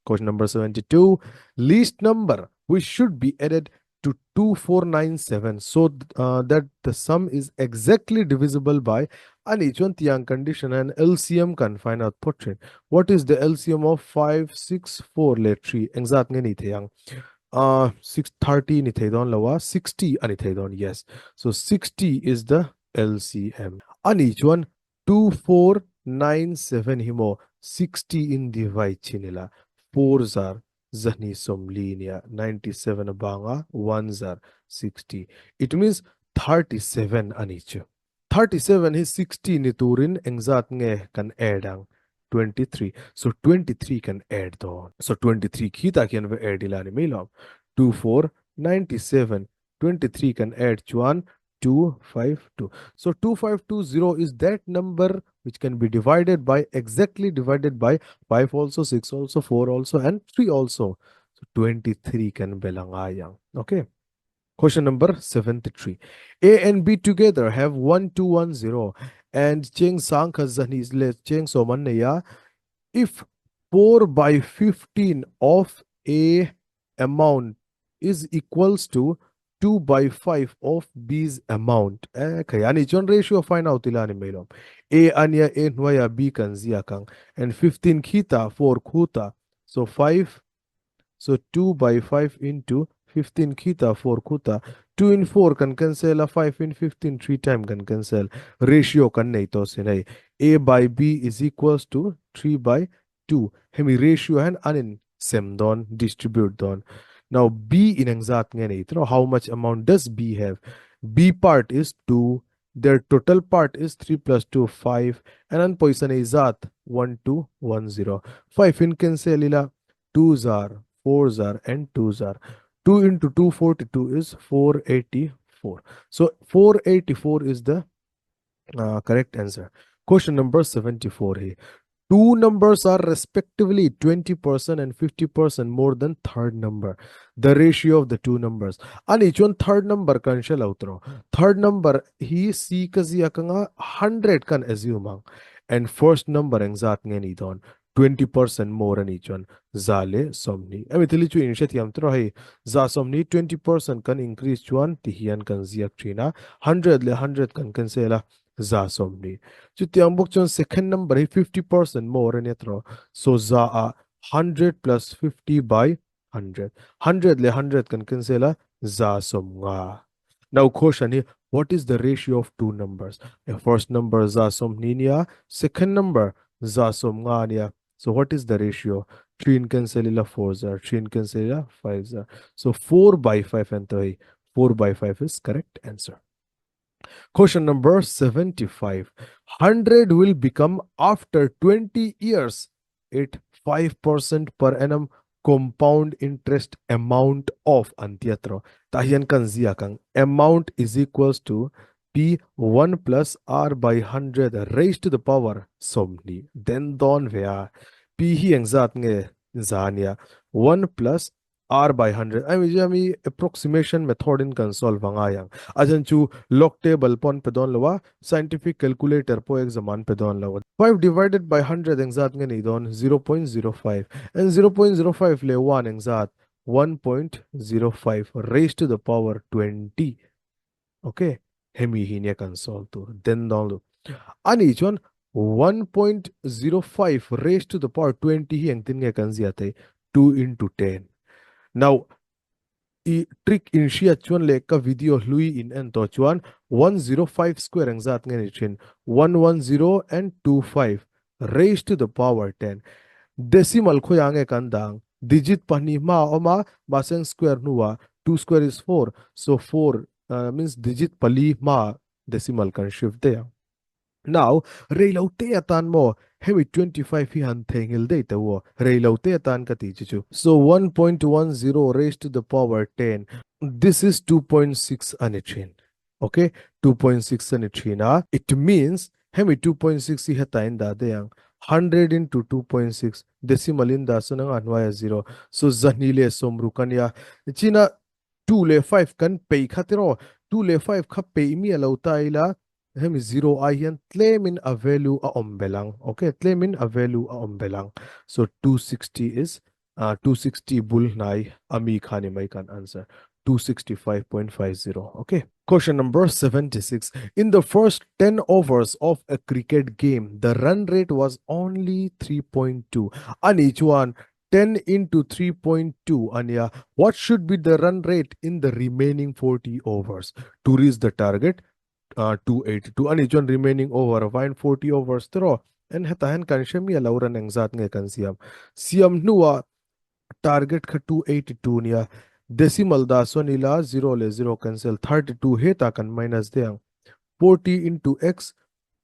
Question number 72. Least number which should be added to 2497 so that the sum is exactly divisible by ani chuan tiang condition and LCM kan find out phawt thin. What is the LCM of 5, 6, 4 leh 3? Engzat nge ni thei ang? 630 ni thei dawn lo a, 60 ani thei dawn. Yes. So 60 is the LCM. Ani chuan 2497 hi maw 60 in divide chin ila 4 zar zahni sawmli nia 97 a banga 1 zar 60. It means 37 a ni chu. 37 hi 60 ni turin engzat nge kan add ang? 23. So 23 kan add dawn. So 23 khi tah khian va add ila ni mai lo. 2 4 97 23 kan add chuan 252. So 2520 is that number which can be divided by, exactly divided by 5 also, 6 also, 4 also and 3 also. So 23 kan belanga yang. Okay. Question number 73. A and B together have 1210 and cheng sang kha zani le cheng so man nei a. If 4 by 15 of A amount is equals to 2 by 5 of B's amount. Eh, khai ani chuan ratio find out ila ni mai lawm. A ania A hnuaia B kan ziak ang and 15 khita 4 khuta so 5 so 2 by 5 into 15 khita 4 khuta 2 in 4 kan cancel a 5 in 15 3 time kan cancel ratio kan nei to sin hei A by B is equals to 3 by 2 hemi ratio hian an in sem dawn distribute dawn now B in engzat nge nei tawh how much amount does B have B part is 2 their total part is 3 plus 2 5 and an pawisa nei zat 1 2 1 0 5 in cancel ila 2 zar 4 zar and 2 zar 2 into 242 is 484 so 484 is the correct answer. Question number 74 hi. Two numbers are respectively 20% and 50% more than third number. The ratio of the two numbers. Ani chuan third number kan hre lo tawh. Third number hi C ka ziak anga 100 kan assume ang. And first number engzat nge ni dawn? 20% more a nih chuan za leh sawmhnih. Hemi thil hi chu inhrethiam tawh hei za sawmhnih 20% kan increase chuan ti hian kan ziak thin a, 100 leh 100 kan cancel a, za sawmhnih. Chutiang bawk chuan second number hi 50% more a nia tawh, so za ah 100 plus 50 by 100, 100 leh 100 kan cancel a, za sawmnga. Now question hi what is the ratio of two numbers? A first number za sawmhnih nia, second number za sawmnga ania. So what is the ratio? 3 in cancel ila 4 zar, 3 in cancel ila 5 zar. So 4 by 5 an tawh hei. 4 by 5 is correct answer. Question number 75. 100 will become after 20 years at 5% per annum compound interest amount of an tia tawh. Tah hian kan ziak ang amount is equals to P 1 plus R by 100 raised to the power 20 den dawn ve a. P hi engzat nge za ania 1 plus R by 100 I mean ami approximation method in kan solve angai ang. A chan chu log table pawh an pe dawn lo a, scientific calculator pawh exam an pe dawn lo. 5 divided by 100 engzat nge nei dawn? 0.05 and 0.05 leh 1 engzat? 1.05 raised to the power 20. Okay, hemi hi nia kan solve tur den dawn lo. Ani chuan 1.05 raised to the power 20 hi engtin nge kan zia thei? 2 into 10. Now, i trick in hriat chuan leh ka video hlui in en tawh chuan 105 square engzat nge ni thin? 110 and 25 raised to the power 10. Decimal khawiah nge kan dang? Digit pahnih hma a awm a, mahse square hnuah 2 square is 4, so 4 means digit pali hma decimal kan shift daih ang. Now, reilo te atan maw hemi 25 hi han theihnghilh daih teh u aw, reilo te atan ka tih chi chu. So 1.10 raised to the power 10, this is 2.6 a ni thin. Ok, 2.6 a ni thin a, it means hemi 2.6 hi heta in dah daih ang, 100 into 2.6 decimal in dah sawn anga hnuaia zero, so zahnih leh sawmruk a nia. China 2 leh 5 kan peih kha tiraw, 2 leh 5 kha peih mi a lo ta ila, hemi zero ai hian tlemin a value a awm belh ang, ok, tlemin a value a awm belh ang. So 260 is 260 bul hnai a mi kha ni mai kan answer, 265.50, ok. Question number 76. In the first 10 overs of a cricket game, the run rate was only 3.2. Ani chuan 10 into 3.2 a nia. What should be the run rate in the remaining 40 overs to reach the target 282? Ani chuan remaining over vain 40 overs te rawh. En hetah hian kan hre miah lo run engzat nge kan siam. Siam hnuah target kha 282 nia. Decimal dah sawn ila 0 leh 0 cancel 32 hetah kan minus daih ang. 40 into x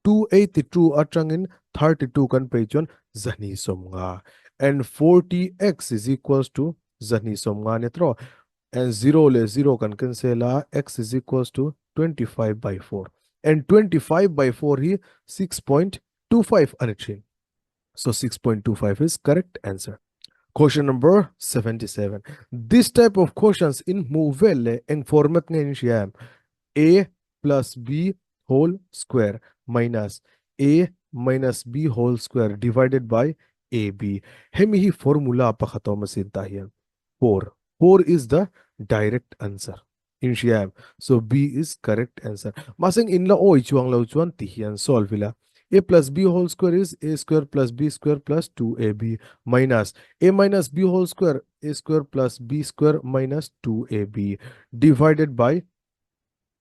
282 atangin 32 kan pei chuan zahnih sawmnga and 40x is equals to zahnih sawmnga nia tawh. And 0 leh 0 kan cancel a, x is equals to 25 by 4. And 25 by 4 hi 6.25 a ni thin. So 6.25 is correct answer. Question number 77. This type of questions in hmuh vel leh eng format nge in hria em? A plus B whole square minus A minus B whole square divided by AB. Hemi hi formula pakhat awm asin tah hian. 4. 4 is the direct answer. In hria em? So B is correct answer. Mahse in la awi chuang lo chuan ti hian solve ila. A plus B whole square is A square plus B square plus 2AB minus A minus B whole square A square plus B square minus 2AB divided by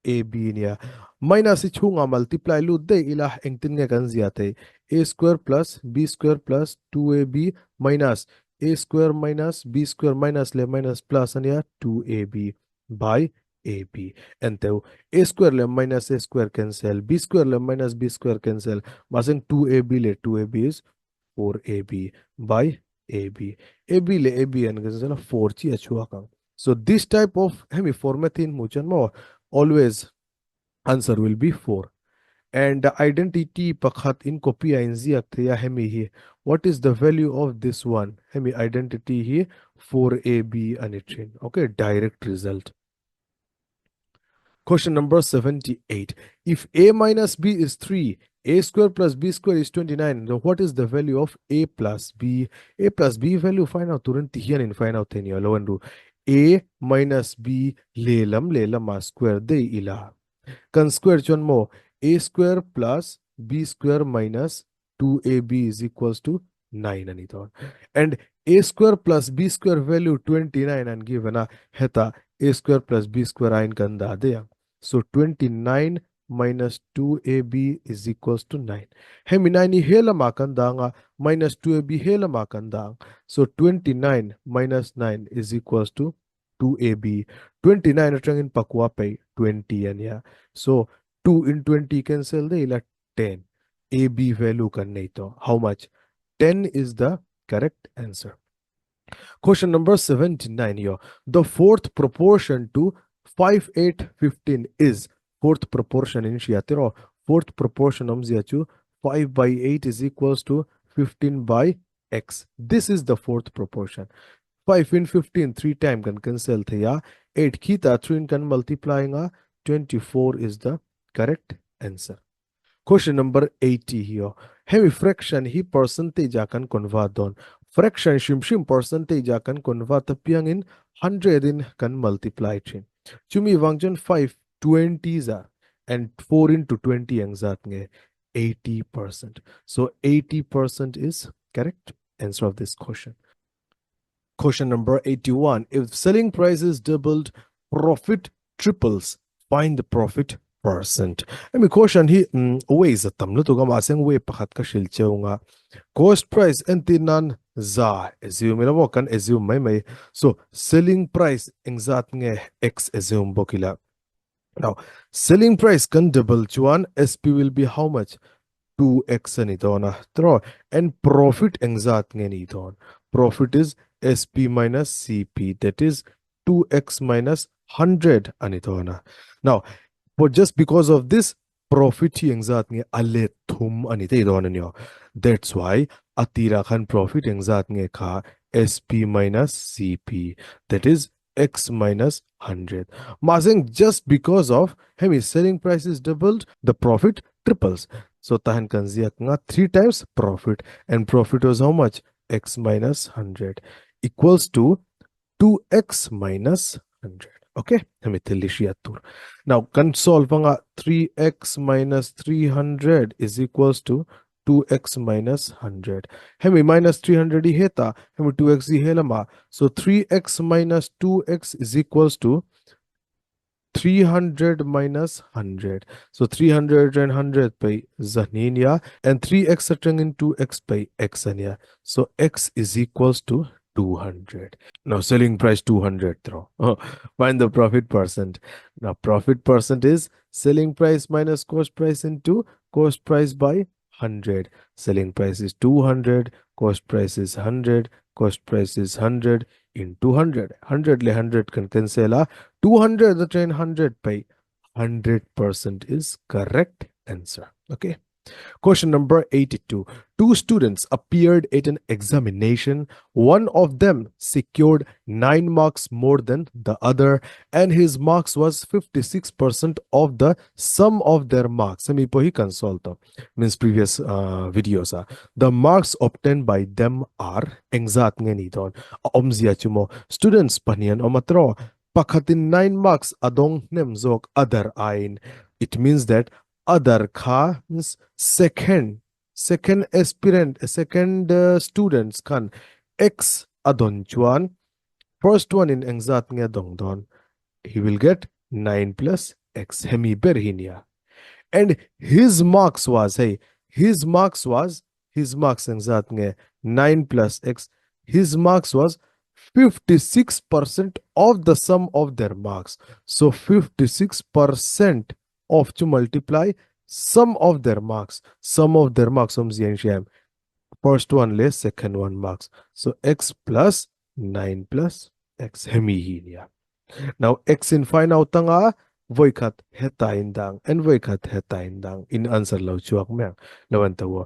AB ania. Minus hi chhungah multiply lut daih ila engtin nge kan zia theih? A square plus B square plus 2AB minus A square minus B square minus leh minus plus ania 2AB by AB. Enteu A square leh minus A square cancel, B square leh minus B square cancel, mahse 2AB leh 2AB is 4AB by AB. AB leh AB an cancel a 4 chi a chhuak ang. So this type of hemi format hi in hmuh chuan maw always answer will be 4. And the identity pakhat in copy a in ziak thei a hemi hi what is the value of this one hemi identity hi 4AB a ni thin. Okay, direct result. Question number 78. If A minus B is 3, A square plus B square is 29, then what is the value of A plus B? A plus B value find out turin ti hian in find out thei ni lo an ru. A minus B lehlam lehlama square dei ila. Kan square chuan maw A square plus B square minus 2ab is equals to 9 a ni dawn. And A square plus B square value 29 an given a, hetah A square plus B square a in kan dah daih ang. So 29 minus 2ab is equals to 9. Hemi 9 hi he lamah kan dah ang a, minus 2ab he lamah kan dah ang. So 29 minus 9 is equals to 2ab. 29 atangin pakua peih 20 a nia. So 2 in 20 cancel daih ila 10. AB value kan nei tawh. How much? 10 is the correct answer. Question number 79 here. The fourth proportion to 5, 8, 15 is fourth proportion in hria tiraw. Fourth proportion awmzia chu 5 by 8 is equals to 15 by x. This is the fourth proportion. 5 in 15 3 time kan cancel thei a. 8 khita 3 in kan multiply anga 24 is the correct answer. Question number 80 hi aw. Hemi fraction hi percentage ah kan convert dawn. Fraction hrim hrim percentage ah kan convert apiangin hundred in kan multiply thin. Chumi vang chuan 5 20 zat and 4 into 20 ang zat nge 80%. So 80% is correct answer of this question. Question number 81. If selling price is doubled, profit triples. Find the profit percent. Hemi question hi ways a tam lutuk a mahse way pakhat ka hrilh cheu nga. Cost price entir nan za assume ila maw kan assume mai mai. So selling price engzat nge x assume bawk ila. Now selling price kan double chuan SP will be how much? 2x a ni dawn a tiraw and profit engzat nge ni dawn? Profit is SP minus CP that is 2x minus 100 a ni dawn a. Now for just because of this profit hi engzat nge a let thum a ni thei dawn a ni aw. That's why a tirah khan profit engzat nge kha SP minus CP that is x minus 100. Mahse just because of hemi selling price is doubled the profit triples. So tahan kan ziak nga 3 times profit and profit was how much? X minus 100 equals to 2x minus 100. Okay, hemi thil hi hriat tur. Now kan solve anga 3x minus 300 is equals to 2x minus 100. Hemi minus 300 hi heta, hemi 2x hi helama. So 3x minus 2x is equals to 300 minus 100. So 300 and 100 pai zahni nia and 3x atangin 2x pai x ania. So x is equals to 200. Now selling price 200 throw. Find the profit percent. Now profit percent is selling price minus cost price into cost price by 100. Selling price is 200, cost price is 100, Cost price is 100 into 100. 100 le 100 kan cancel a, 200 atangin 100 paih 100% is correct answer. Okay. Question number 82. Two students appeared at an examination. One of them secured 9 marks more than the other and his marks was 56% of the sum of their marks. Hemi pawh hi kan solve tawh. Means previous uh, videos a. The marks obtained by them are engzat nge ni dawn. A awmzia chu maw students pahnih an awm a tiraw pakhatin 9 marks a dawng hnem zawk other aiin. It means that other kha means second second aspirant second students khan x a dawn chuan first one in engzat nge a dawng dawn he will get 9 plus x hemi ber hi nia and his marks was hei his marks was his marks engzat nge 9 plus x his marks was 56% of the sum of their marks so 56% of chu multiply sum of their marks sum of their marks awmzia in hria em first one leh second one marks so x plus 9 plus x hemi hi nia now x in find out anga voikhat heta in dang and voikhat heta in dang in answer lo chuak mai ang lo an to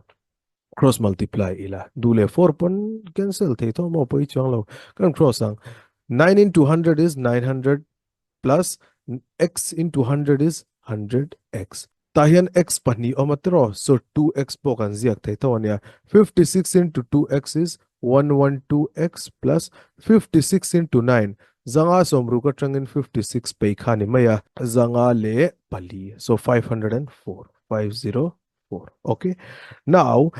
cross multiply ila du leh 4 pawn cancel thei tho maw pawh i chuang lo kan cross ang 9 into 100 is 900 plus x into 100 is 100x. Tah hian x pahnih awm a tiraw, so 2x pawh kan ziak thei tho a nia. 56 into 2x is 112x plus 56 into 9, zanga sawmruk atangin 56 pei kha a ni mai a, zanga leh pali, so 504, 504, okay. Now,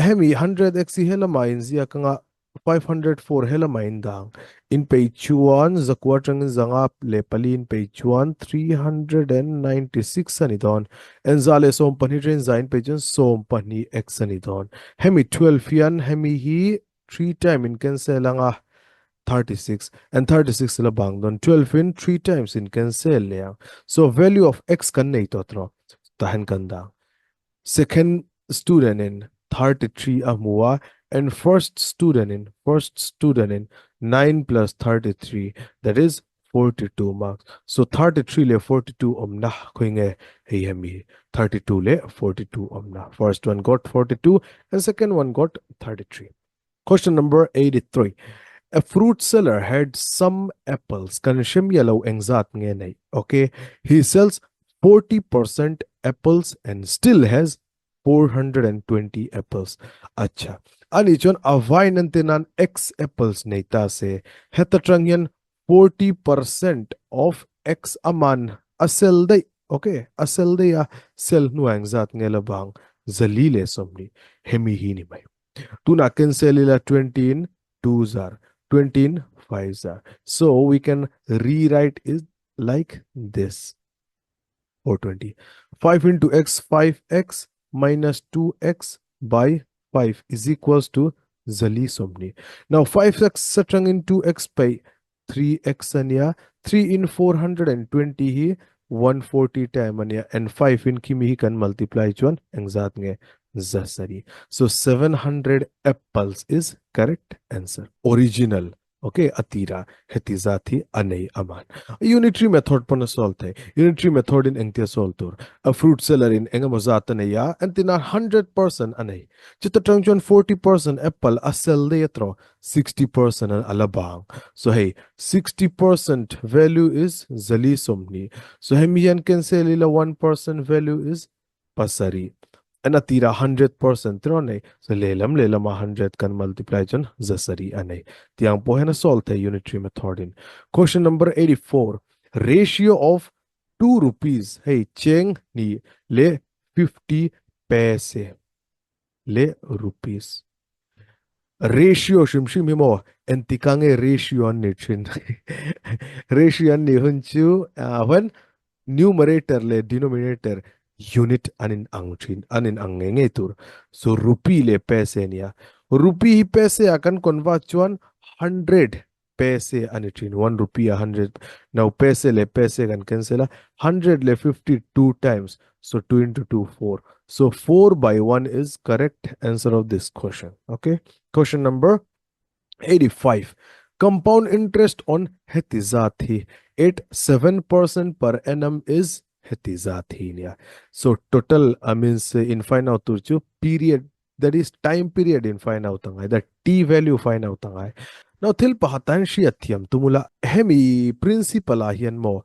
hemi 100x hi helamah inziak anga 504 Helama in dang in pei chuan zakua atangin zanga leh pali in pei chuan 396 a ni dawn. En za leh sawm pahnih atangin za in pei chuan sawm pahnih x a ni dawn. Hemi 12 hian hemi hi 3 time in cancel anga 36 and 36 la bang dawn 12 in 3 times in cancel leh ang. So value of x kan nei tawh tawh tahan kan dang. Second student in 33 a hmu a and first student in first student in 9 plus 33 that is 42 marks. So 33 leh 42 awmna khawi nge hei hemi 32 leh 42 awmna. First one got 42 and second one got 33. Question number 83. A fruit seller had some apples. Kan hre miah lo engzat nge nei. Okay. He sells 40% apples and still has 420 apples. Acha. Ani chuan a vine an te nan x apples nei ta se. Heta tang hian 40% of x aman a sell daih. Okay. A sell daih a sell hnuah engzat nge la bang zali leh sawmhnih. Hemi hi ni mai. Tunah cancel ila 20 in 2 zar, 20 in 5 zar. So we can rewrite it like this. 420. 5 into x, 5x minus 2x by 5 is equals to zali somni. Now 5x satang in 2x by 3x ania 3 in 420 hi 140 time ania and 5 in khimi hi kan multiply chuan engzat nge zasari. So 700 apples is correct answer. Original okay atira heti zat hi anei aman. Unitary method pawn a solve thei. Unitary method in engtia solve tur. A fruit seller in engemaw zat a nei a entina 100% a nei. Chuta tang chuan 40% apple a sell daih a tawh. 60% an ala bang. So hei 60% value is zali sawmhnih. So hemi hian cancel ila 1% value is pasarih. An a tirah 100% tiraw nei. So lehlam lehlamah 100 kan multiply chuan zasarih a nei. Tiang pawh hian a solve thei unitary method in. Question number 84. Ratio of 2 rupees hei cheng hnih leh 50 paise. leh rupees. Ratio hrim hrim hi maw entika nge ratio an ni thin. Ratio an nih hun chu when numerator leh denominator unit an in ang thin an in ang ngei ngei tur. So rupee leh paise ania. Rupee hi paise ah kan convert chuan 100 paise a ni thin. 1 rupee a 100 now paise leh paise kan cancel a 100 leh 52 times so 2 into 2 4 so 4 by 1 is correct answer of this question. Okay, question number 85. Compound interest on heti zat hi at 7% per annum is heti zat hi nia. So total I means in find out tur chu period that is time period in find out angai that t value find out angai. Now thil pakhat tan hriat thiam tumula hemi principle ah hian maw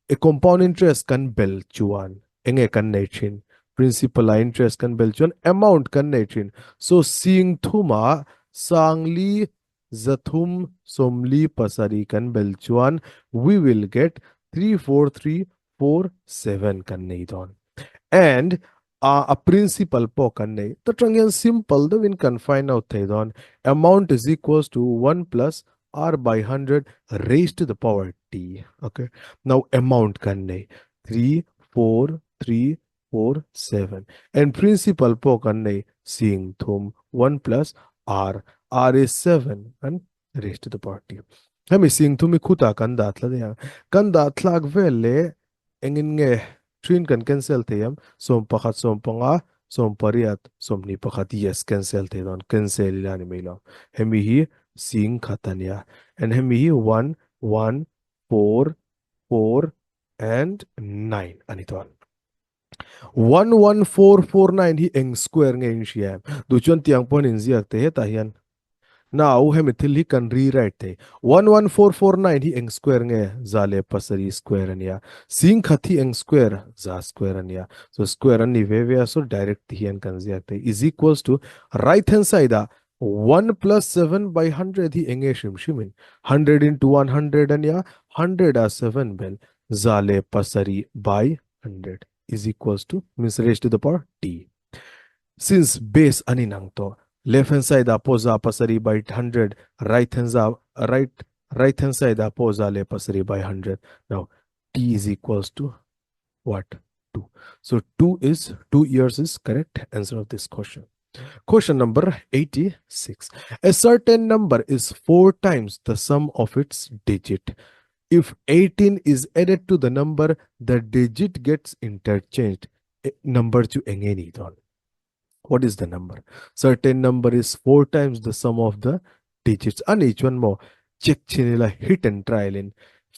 e compound interest kan bel chuan enge kan nei thin principal a interest kan bel chuan amount kan nei thin so sing thuma sangli zathum somli pasari kan bel chuan we will get 34347 kan nei don and a principal pawh kan nei ta tang hian simple deuhin kan find out thei dawn amount is equals to 1 plus r by 100 raised to the power t okay now amount kan nei 3 4 3 4 7 and principal pawh kan nei sing thum 1 plus r r is 7 and raised to the power t hemi sing thum hi khuta kan dah thla daih ang kan dah thlak vel leh engin nge thin kan cancel thei am sawm pakhat sawm panga sawm pariat sawmhnih pakhat yes cancel thei dawn cancel ila ni mai lo hemi hi sing khat ania and hemi hi 1 1 4 4 and 9 ani dawn 11449 hi eng square nge in hria em duh chuan tiang pawn in ziak te hetah hian now hemi thil hi kan rewrite thei 11449 hi eng square nge za leh pasarih square ania sing khat hi eng square za square ania so square an ni ve ve a so direct ti hian kan ziak thei is equals to right hand side ah 1 plus 7 by 100 hi enge hrim hrimin 100 into 100 ania 100 a 7 bel za leh pasarih by 100 is equals to means raised to the power t. Since base ani nang to left hand side ah pawh za pasarih by 100 right hand za right right hand side ah pawh za leh pasarih by 100 now t is equals to what 2 so 2 is 2 years is correct answer of this question. Question number 86. A certain number is 4 times the sum of its digit. If 18 is added to the number, the digit gets interchanged. Number chu enge ni dawn. What is the number? Certain number is 4 times the sum of the digits. Ani chuan maw check chin ila hit and trial in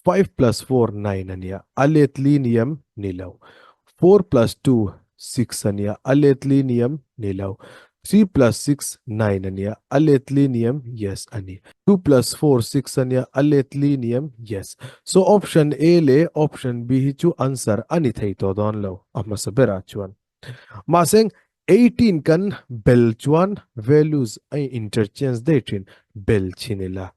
5 plus 4 9 ania a let li niam ni lo. 4 plus 2 6 ania a let li niam ni lo. 3 plus 6 9 ania a let li niam yes ani. 2 plus 4 6 ania a let li niam yes. So option A leh option B hi chu answer ani thei tawh dawn lo a hmasa berah chuan. Mahse 18 kan bel chuan values a interchange daih thin bel chhin ila.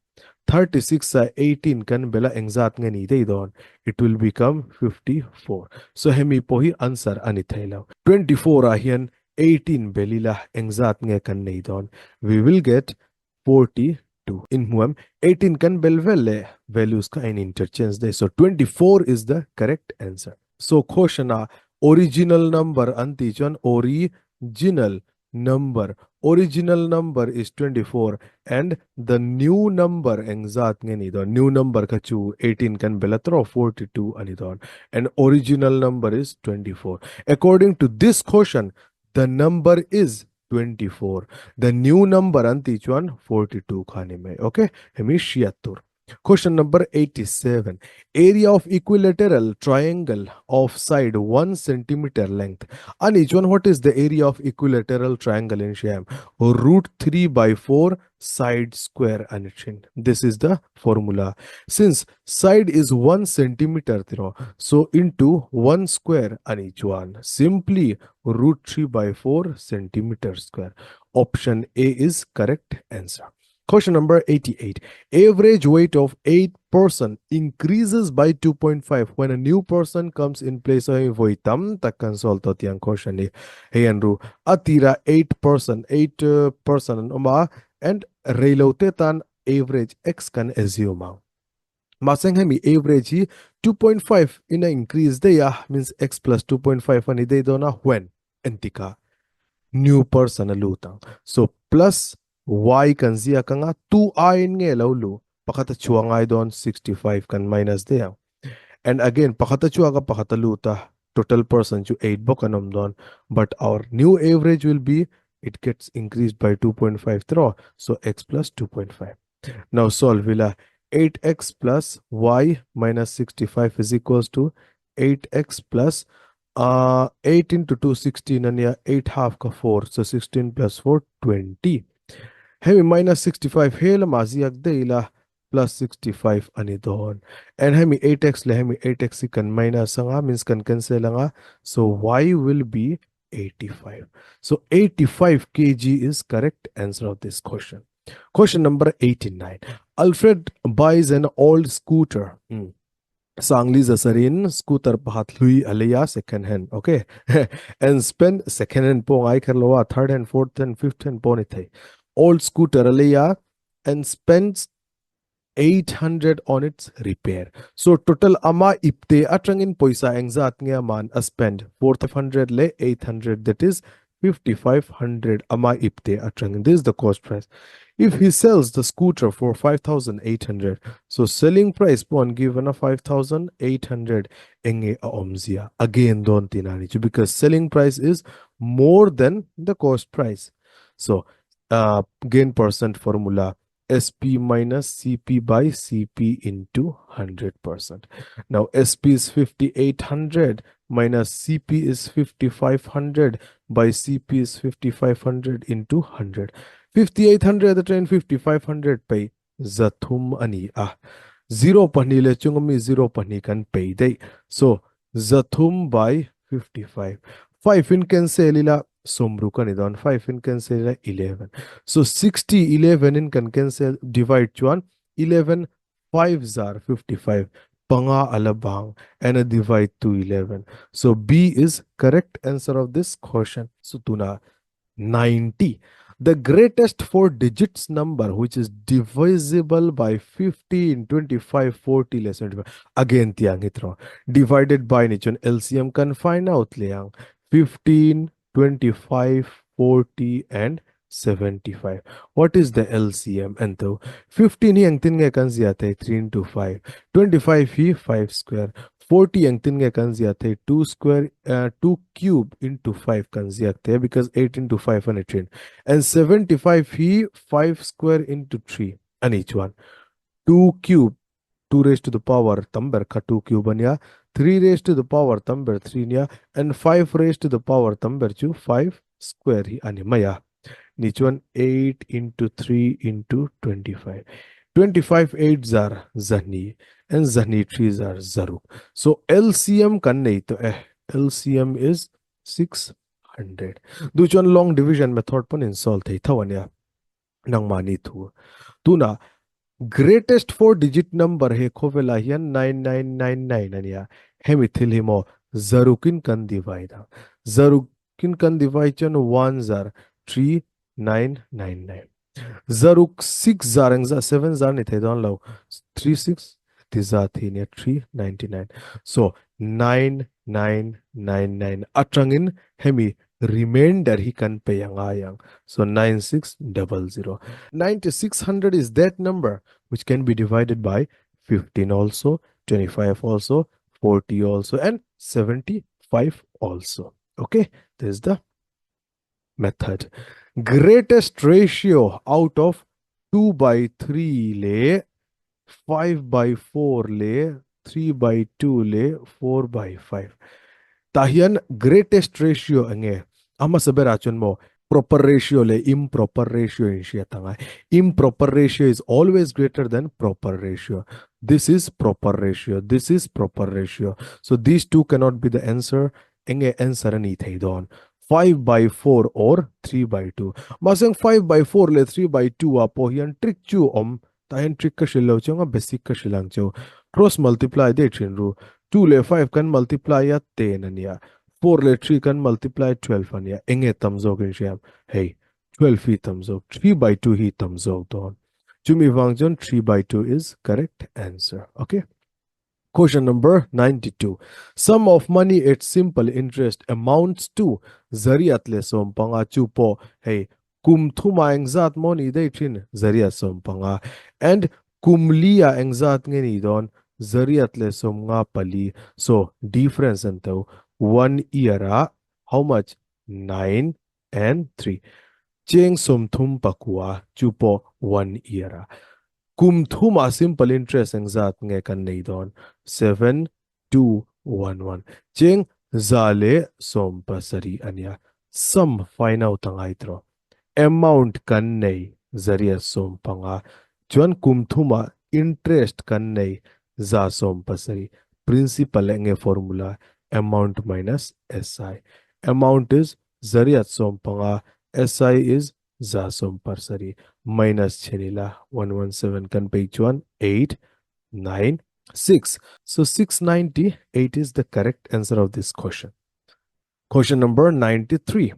36 a 18 kan bela engzat nge ni daih dawn it will become 54. So hemi pawh hi answer a ni thei lo. 24 ah hian 18 bel ila engzat nge kan nei dawn we will get 42. In hmu em 18 kan bel vel leh values kha a in interchange daih so 24 is the correct answer. So question ah original number an tih chuan original number original number is 24 and the new number engzat nge ni dawn new number kha chu 18 kan bel a tawh 42 a ni dawn and original number is 24 according to this question the number is 24 the new number an tih chuan 42 kha ni mai okay hemi hriat tur. Question number 87. Area of equilateral triangle of side 1 centimeter length. Ani chuan what is the area of equilateral triangle in hria em? Root 3 by 4 side square ani thin. This is the formula. Since side is 1 centimeter tiraw so into 1 square ani chuan simply root 3 by 4 centimeter square. Option A is correct answer. Question number 88. Average weight of 8 person increases by 2.5 when a new person comes in place. Hei vawi tam tak kan solve tawh tih ang question hi. Hei an ru a tira 8 person 8 person an awm a and reilo te tan average x kan assume ang. Mahse hemi average hi 2.5 in a increase daih a means x plus 2.5 a ni daih dawn a when entika new person a lut ang. So plus Y kan ziak anga 2 aiin nge lo lu pakhat a chhuah ngai dawn 65 kan minus daih ang and again pakhat a chhuak a pakhat a lut a total person chu 8 bawk an awm dawn but our new average will be it gets increased by 2.5 tiraw so x plus 2.5. Now solve ila 8x plus y minus 65 is equals to 8x plus uh, 8 into 2 16 ania 8 half ka 4 so 16 plus 4 20 hemi minus 65 he lama ziak daih ila plus 65 ani dawn and hemi 8x leh hemi 8x hi kan minus anga means kan cancel anga so y will be 85 so 85 kg is correct answer of this question question number 89 Alfred buys an old scooter hmm. Sangli zasarin scooter pakhat hlui a lei a second hand okay and spend second hand pawh ngai kher lo a third hand fourth hand fifth hand pawh a ni thei old scooter a lei a and spends 800 on its repair so total ama ipte atangin pawisa engzat nge aman a spend 4500 leh 800 that is 5500 ama ipte atangin this is the cost price if he sells the scooter for 5800 so selling price pawh an given a 5800 enge a awmzia again dawn tihna ani chu because selling price is more than the cost price so uh, gain percent formula SP minus CP by CP into 100%. Now SP is 5800 minus CP is 5500 by CP is 5500 into 100. 5800 atangin 5500 pei zathum a ni a. 0 pahnih leh chunga mi 0 pahnih kan pei daih. So zathum by 55. 5 in cancel ila sawmruk a ni dawn 5 in cancel ila 11. So 60 11 in kan cancel divide chuan 11 5 zar 55 panga a la bang and a divide to 11. So B is correct answer of this question. So tuna 90. The greatest four digits number which is divisible by 15, 25, 40 leh 75. Again tiang hi tro. Divided by ni chuan LCM kan find out leh ang. 15, 25, 40 and 75. What is the LCM? And to 15 hi engtin nge kan zia thei 3 into 5. 25 hi 5 square. 40 engtin nge kan ziah thei 2 square 2 cube into 5 kan ziak thei a because 8 into 5 a ni thin and 75 hi 5 square into 3 a ni chuan 2 cube 2 raised to the power tam ber kha 2 cube a nia 3 raised to the power tam ber 3 nia and 5 raised to the power tam ber chu 5 square hi a ni mai a ni chuan 8 into 3 into 25 25 8 zar zahni and zahni 3 zar zaruk so LCM kan nei tawh e LCM is 600 duh chuan long division method pawn in solve thei tho ania nangmahni thu tuna greatest four digit number he khawvelah hian 9999 ania hemi thil hi maw zarukin kan divide ang zaruk Kin kan divide chuan one zar 3 9 9 9 zaruk 6 zar eng zah 7 zar ni thei dawn lo 3 6 ti za thi nia 3 99 so 9 9 9 9 atangin hemi remainder hi kan pe angai ang so 9600 9600 is that number which can be divided by 15 also 25 also 40 also and 75 also Okay, this is the method. Greatest ratio out of 2 by 3 le 5 by 4 le 3 by 2 le 4 by 5. Tah hian greatest ratio enge a hmasa berah chuan maw proper ratio leh improper ratio in hriat ang a. Improper ratio is always greater than proper ratio. This is proper ratio, this is proper ratio. So these two cannot be the answer. Enge answer a ni thei dawn? 5 by 4 or 3 by 2. Mahse 5 by 4 leh 3 by 2 ah pawh hian trick chu awm. Tah hian trick ka hrilh lo chuang a basic ka hrilh ang chu. Cross multiply daih thin ru. 2 leh 5 kan multiply a 10 a nia. 4 leh 3 kan multiply 12 a nia. Enge tam zawk in hriam? Hei 12 hi tam zawk. 3 by 2 hi tam zawk dawn. Chumi vang chuan 3 by 2 is correct answer. Okay. Question number 92. Sum of money at simple interest amounts to zariat leh sawmpanga chu pawh hei kum thuma engzat maw ni daih thin zariat sawmpanga and kum lia engzat nge ni dawn zariat leh sawmnga pali so difference an to one year ah how much 9 and 3 cheng sawmthum pakua chu pawh one year ah. Kum thumah simple interest engzat nge kan nei dawn? 7, 2, 1, 1. Cheng 170 a nia. Sum find out a ngai tawh. Amount kan nei 150. Chuan kum thumah interest kan nei 170. Principal enge formula? Amount minus SI. Amount is 150, SI is 170 minus chenila 117 kan pay chuan 8 9 6. So 698 is the correct answer of this question. Question number 93.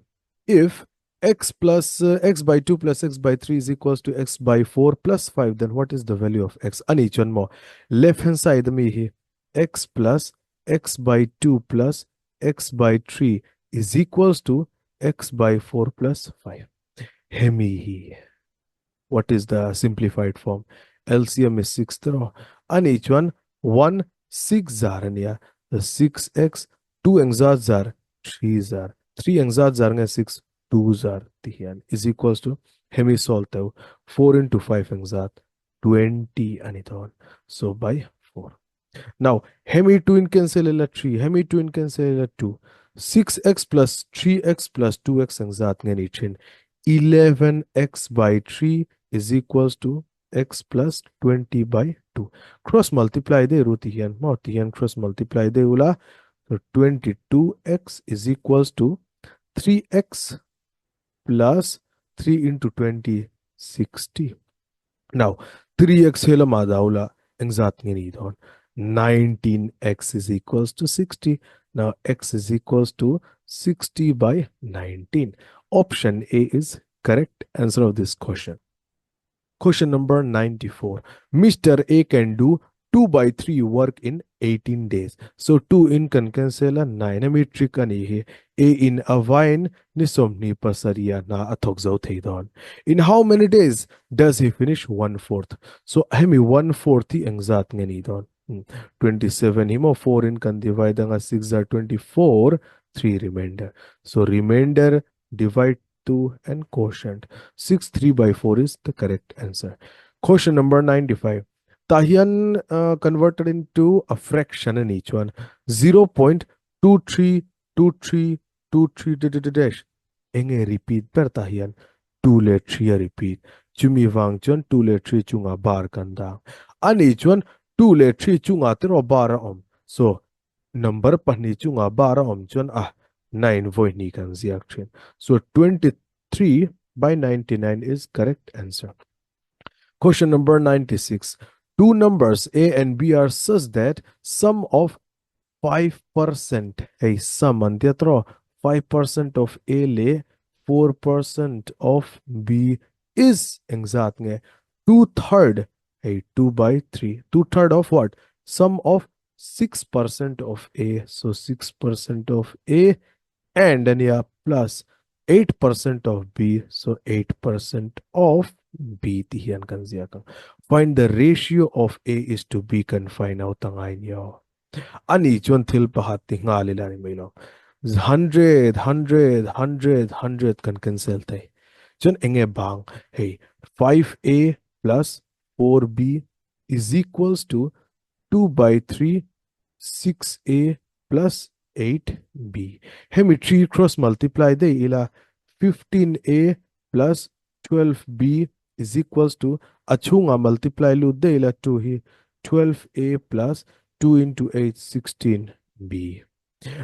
If x plus x by 2 plus x by 3 is equals to x by 4 plus 5, then what is the value of x? Ani chuan mo left hand side mi hi x plus x by 2 plus x by 3 is equals to x by 4 plus 5. Hemi hi what is the simplified form? LCM is 6 tro. Ani chuan 1 6 zar ania. The 6x 2 engzat zar 3 zar 3 engzat zar nge 6 2 zar ti hian is equals to hemi solve teu 4 into 5 engzat 20 ani thon. So by 4. Now hemi 2 in cancel ila 3, hemi 2 in cancel ila 2. 6x plus 3x plus 2x engzat nge ni thin 11x by 3 is equals to x plus 20 by 2. Cross multiply de ru ti hian mo ti hian cross multiply de ula. So 22x is equals to 3x plus 3 into 20, 60. Now 3x hela ma daula engzat nge ni thon 19x is equals to 60. Now x is equals to 60 by 19. Option A is correct answer of this question. Question number 94. Mr. A can do 2 by 3 work in 18 days. So 2 in kan cancel 9 ami trick ani hi. A in a vine ni pasaria na athok zo thei don. In how many days does he finish 1/4? So hemi 1/4 hi engzat nge ni don. 27 himo 4 in kan divide anga 6 are 24, 3 remainder. So remainder divide 2 and quotient 6 3 by 4 is the correct answer. Question number 95. Tahian converted into a fraction in each one 0.232323 dash. Enge repeat per tahian 2 le 3 repeat. Chumi wang chuan 2 le 3 chunga bar kan da. An each one 2 le 3 chunga tero bar om. So number pahni chunga bar om chuan 9 voi ni kan ziak thin. So 23 by 99 is correct answer. Question number 96. Two numbers A and B are such that sum of 5%, hey sum antyatro 5% of A le 4% of B is engzat nge 2/3, hey 2 by 3, 2/3 of what? Sum of 6% of A, so 6% of A and then yeah plus 8% of B, so 8% of B ti hian kan zia kang. Find the ratio of A is to B kan find out tangai niyo. Ani chuan thil pahat ti nga lila ni mai lo. 100, 100, 100, 100 kan cancel thai. Chuan enge bang hey 5A plus 4B is equals to 2 by 3 6A plus 8B. Hemi 3 cross multiply de ila 15A plus 12B is equals to achunga multiply lu de ila 2 hi 12A plus 2 into 8 16B.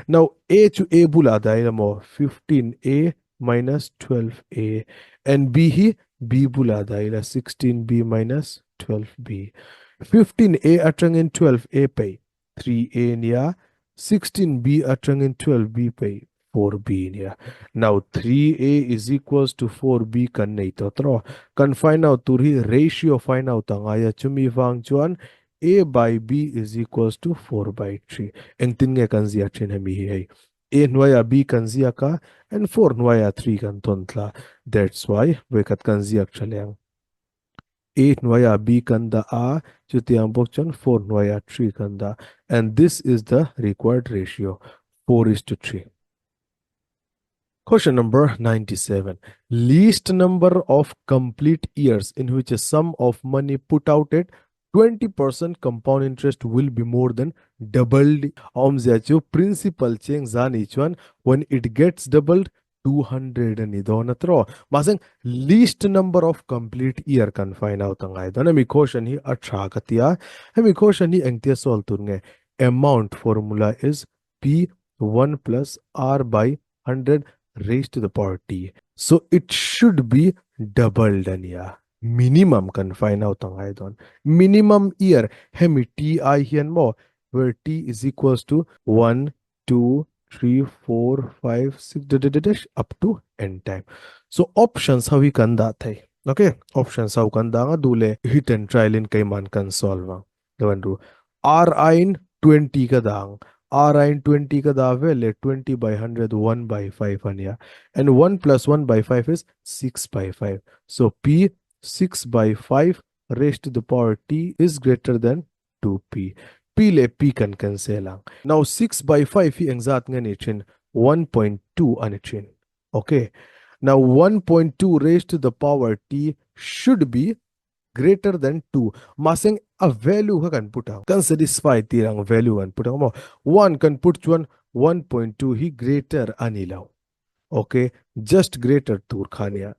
Now A to A bula da ila mo 15A minus 12A and B hi B bula da ila 16B minus 12B. 15A atangin 12A pay 3A niya, 16B atangin 12B pay 4B niya. Now 3A is equals to 4B kan nei to tro. Kan find out tur hi ratio find out angaya chumi wang chuan A by B is equals to 4 by 3. Engtin nge kan zia thin hemi hi hei. A hnuaia B kan zia ka and 4 hnuaia 3 kan ton tla. That's why vekat kan ziak thaleng. A hnuaia B kan da a chutiang bawk chuan 4 hnuaia 3 kan da, and this is the required ratio 4 is to 3. Question number 97. Least number of complete years in which a sum of money put out at 20% compound interest will be more than doubled. Awmzia chu principal cheng za ni chuan when it gets doubled 200 a ni dawn a tiraw. Mahse least number of complete year kan find out a ngai dawn. Hemi question hi a tha ka ti a. Hemi question hi engtia solve tur nge? Amount formula is P 1 plus R by 100 raised to the power T. So it should be doubled a nia. Minimum kan find out a ngai dawn. Minimum year hemi T ai hian maw where T is equals to 1, 2, 3, 4, 5, 6 da da da dash up to n time. So options ho hi kan dah thei. Okay, options ho kan dah anga duh leh hit and trial in keiman kan solve ang. Lo en ru. R aiin 20 ka dah ang. R aiin 20 ka dah vel leh 20 by 100 1 by 5 a nia. And 1 plus 1 by 5 is 6 by 5. So P 6 by 5 raised to the power T is greater than 2P. P leh P kan cancel ang. Now 6 by 5 hi engzat nge ni thin? 1.2 a ni thin. Okay. Now 1.2 raised to the power T should be greater than 2 mahse a value kha kan put ang kan satisfy tir ang value kan put ang maw 1 kan put chuan 1.2 hi greater a ni lo ok just greater tur kha nia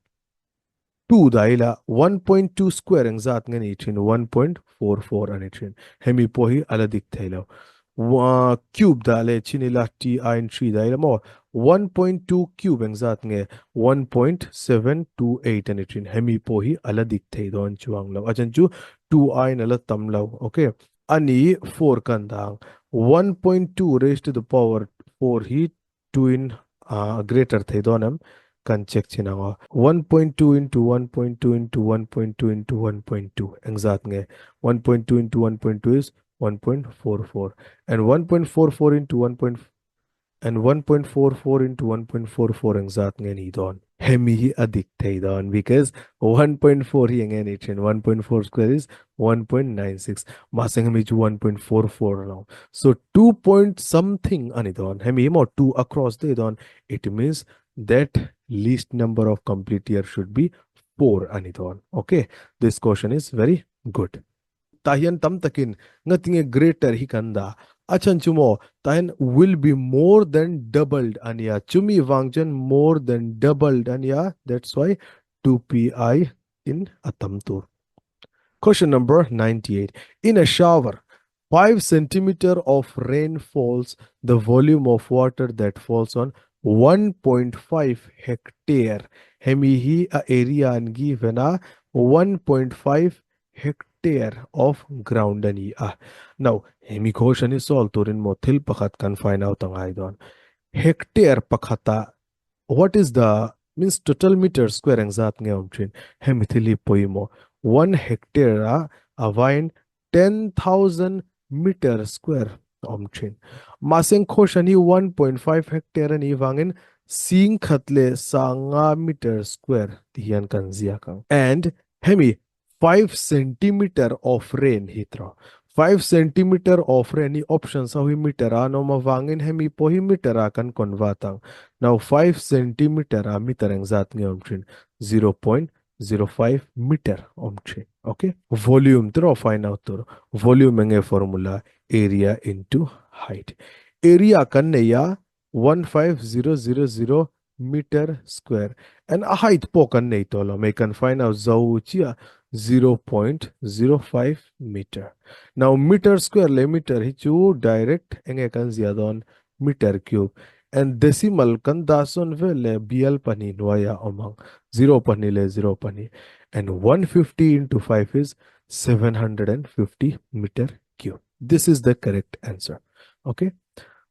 2 dah ila 1.2 square engzat nge ni thin 1.44 a ni thin hemi pawh hi a la dik thei lo Cube dah leh chin ila T aiin 3 dah ila maw? 1.2 cube engzat nge? 1.728 a ni thin. Hemi pawh hi a la dik thei dawn chuang lo. A chan chu 2 aiin a la tam lo. Ok. A ni 4 kan dah ang. 1.2 raised to the power 4 hi 2 in a greater thei dawn em? Kan check chin ang aw. 1.2 into 1.2 into 1.2 into 1.2 engzat nge? 1.2 into 1.2 is 1.44 and 1.44 into 1. And 1.44 into 1.44 engzat nge ni dawn? Hemi hi a dik thei dawn because 1.4 hi enge ni thin? 1.4 square is 1.96 mahse hemi chu 1.44 a lo so 2 point something a ni dawn hemi hi maw 2 across daih dawn it means that least number of complete year should be 4 a ni dawn okay this question is very good tah hian tam takin ngatinge greater hi kan dah a chhan chu maw tah hian will be more than doubled a nia chumi vang chuan more than doubled a nia that's why 2pi in a tam tur. Question number 98. In a shower, 5 centimeter of rain falls, the volume of water that falls on 1.5 hectare. Hemi hi a area an given a 1.5 hectare of ground a ni a. Now, hemi question hi solve turin maw thil pakhat kan find out a ngai dawn. Hectare pakhata What is the means total meter square engzat nge awm thin? Hemi thil hi pawimawh. One hectare ah a vain 10,000 meter square a awm thin. Mahse khawhran hi 1.5 hectare a nih vangin sing khat leh sanga meter square ti hian kan ziak ang. And hemi 5 centimeter of rain hi tawh. 5 centimeter of rain hi options ho hi meter a an awm avangin hemi pawh hi meter ah kan convert ang. Now 5 centimeter ah meter engzat nge awm thin? 0.05 meter awm thin. Ok. Volume te erawh find out tur. Volume enge formula? Area into height. Area kan nei a 15000 meter square and a height pawh kan nei tawh lo mai kan find out zo chiah 0.05 meter. Now meter square leh meter hi chu direct enge kan ziah dawn meter cube and decimal kan dah sawn vel leh bial pahnih hnuaiah awm ang zero pahnih leh zero pahnih and 150 into 5 is 750 meter cube. This is the correct answer. Okay.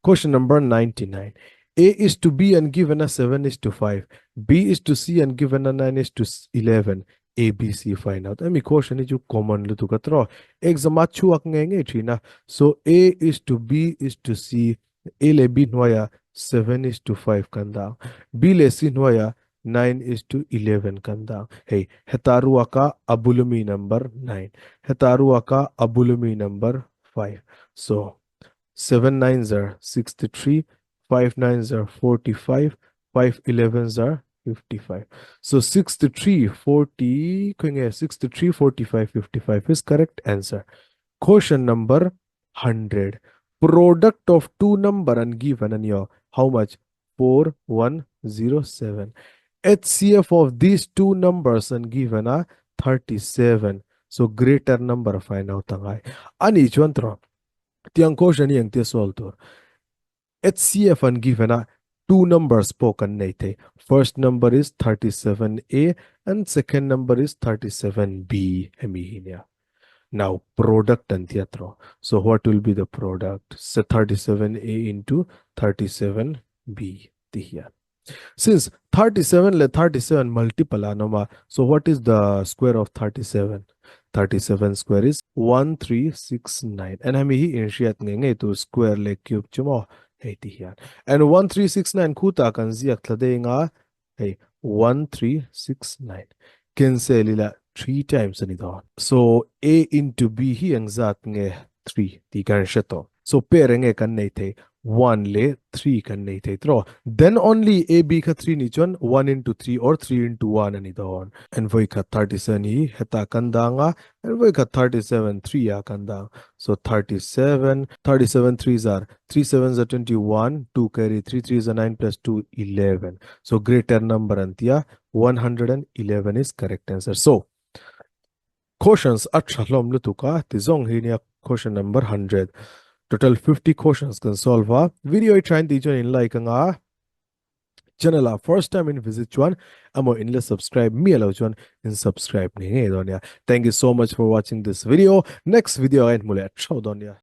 Question number 99. A is to B and given a 7 is to 5. B is to C and given a 9 is to 11. A, B, C find out. Emi question hi chu common lutuk a tawh. Exam a chhuak nge nge thin a. So A is to B is to C. A leh B hnuaiah 7 is to 5 kan dah ang. B leh C hnuaiah 9 is to 11 kan dah ang. Hei, heta ruaka a bulumi number 9. Heta ruaka a bulumi number 5. So, 7 nines are 63, 5 nines are 45, 5 11s are 55. So 63, 40, khoi 63, 45, 55 is correct answer. Question number 100. Product of two number and given and your how much? 4107. HCF of these two numbers and given are 37. So greater number find out angai. Ani chuan tro. Tiang question hi engtia solve tur. HCF an given a two numbers pawh kan nei thei. First number is 37A and second number is 37B hemi hi nia. Now product an tia tro. So what will be the product? So 37A into 37B ti hian. Since 37 le 37 multiple an awm a, so what is the square of 37? 37 square is 1369 and hemi hi inhriat ngei ngei tur square leh cube chu maw hei ti hian and 1369 khutah kan ziak thla deng a hei 1369 cancel ila 3 times a ni dawn so a into b hi engzat nge 3 tih kan hre tawh. So pair enge kan nei thei? 1 leh 3 kan nei thei tawh. Then only AB kha 3 nih chuan 1 into 3 or 3 into 1 a ni dawn. And vawi khat 37 hi hetah kan dang a, and vawi khat 37 3 ah kan dang. So 37, 37 threes are 3 sevens are 21, 2 carry 3 threes are 9 plus 2 11. So greater number an ti a, 111 is correct answer. So Questions a tha hlawm lutuk a ti zawng hi nia question number 100 total 50 questions kan solve a video i thain tih chuan in like anga channel a first time in visit chuan emaw in la subscribe mi lo chuan in subscribe ngei ngei dawn nia thank you so much for watching this video next video ah in hmu leh theuh dawn nia.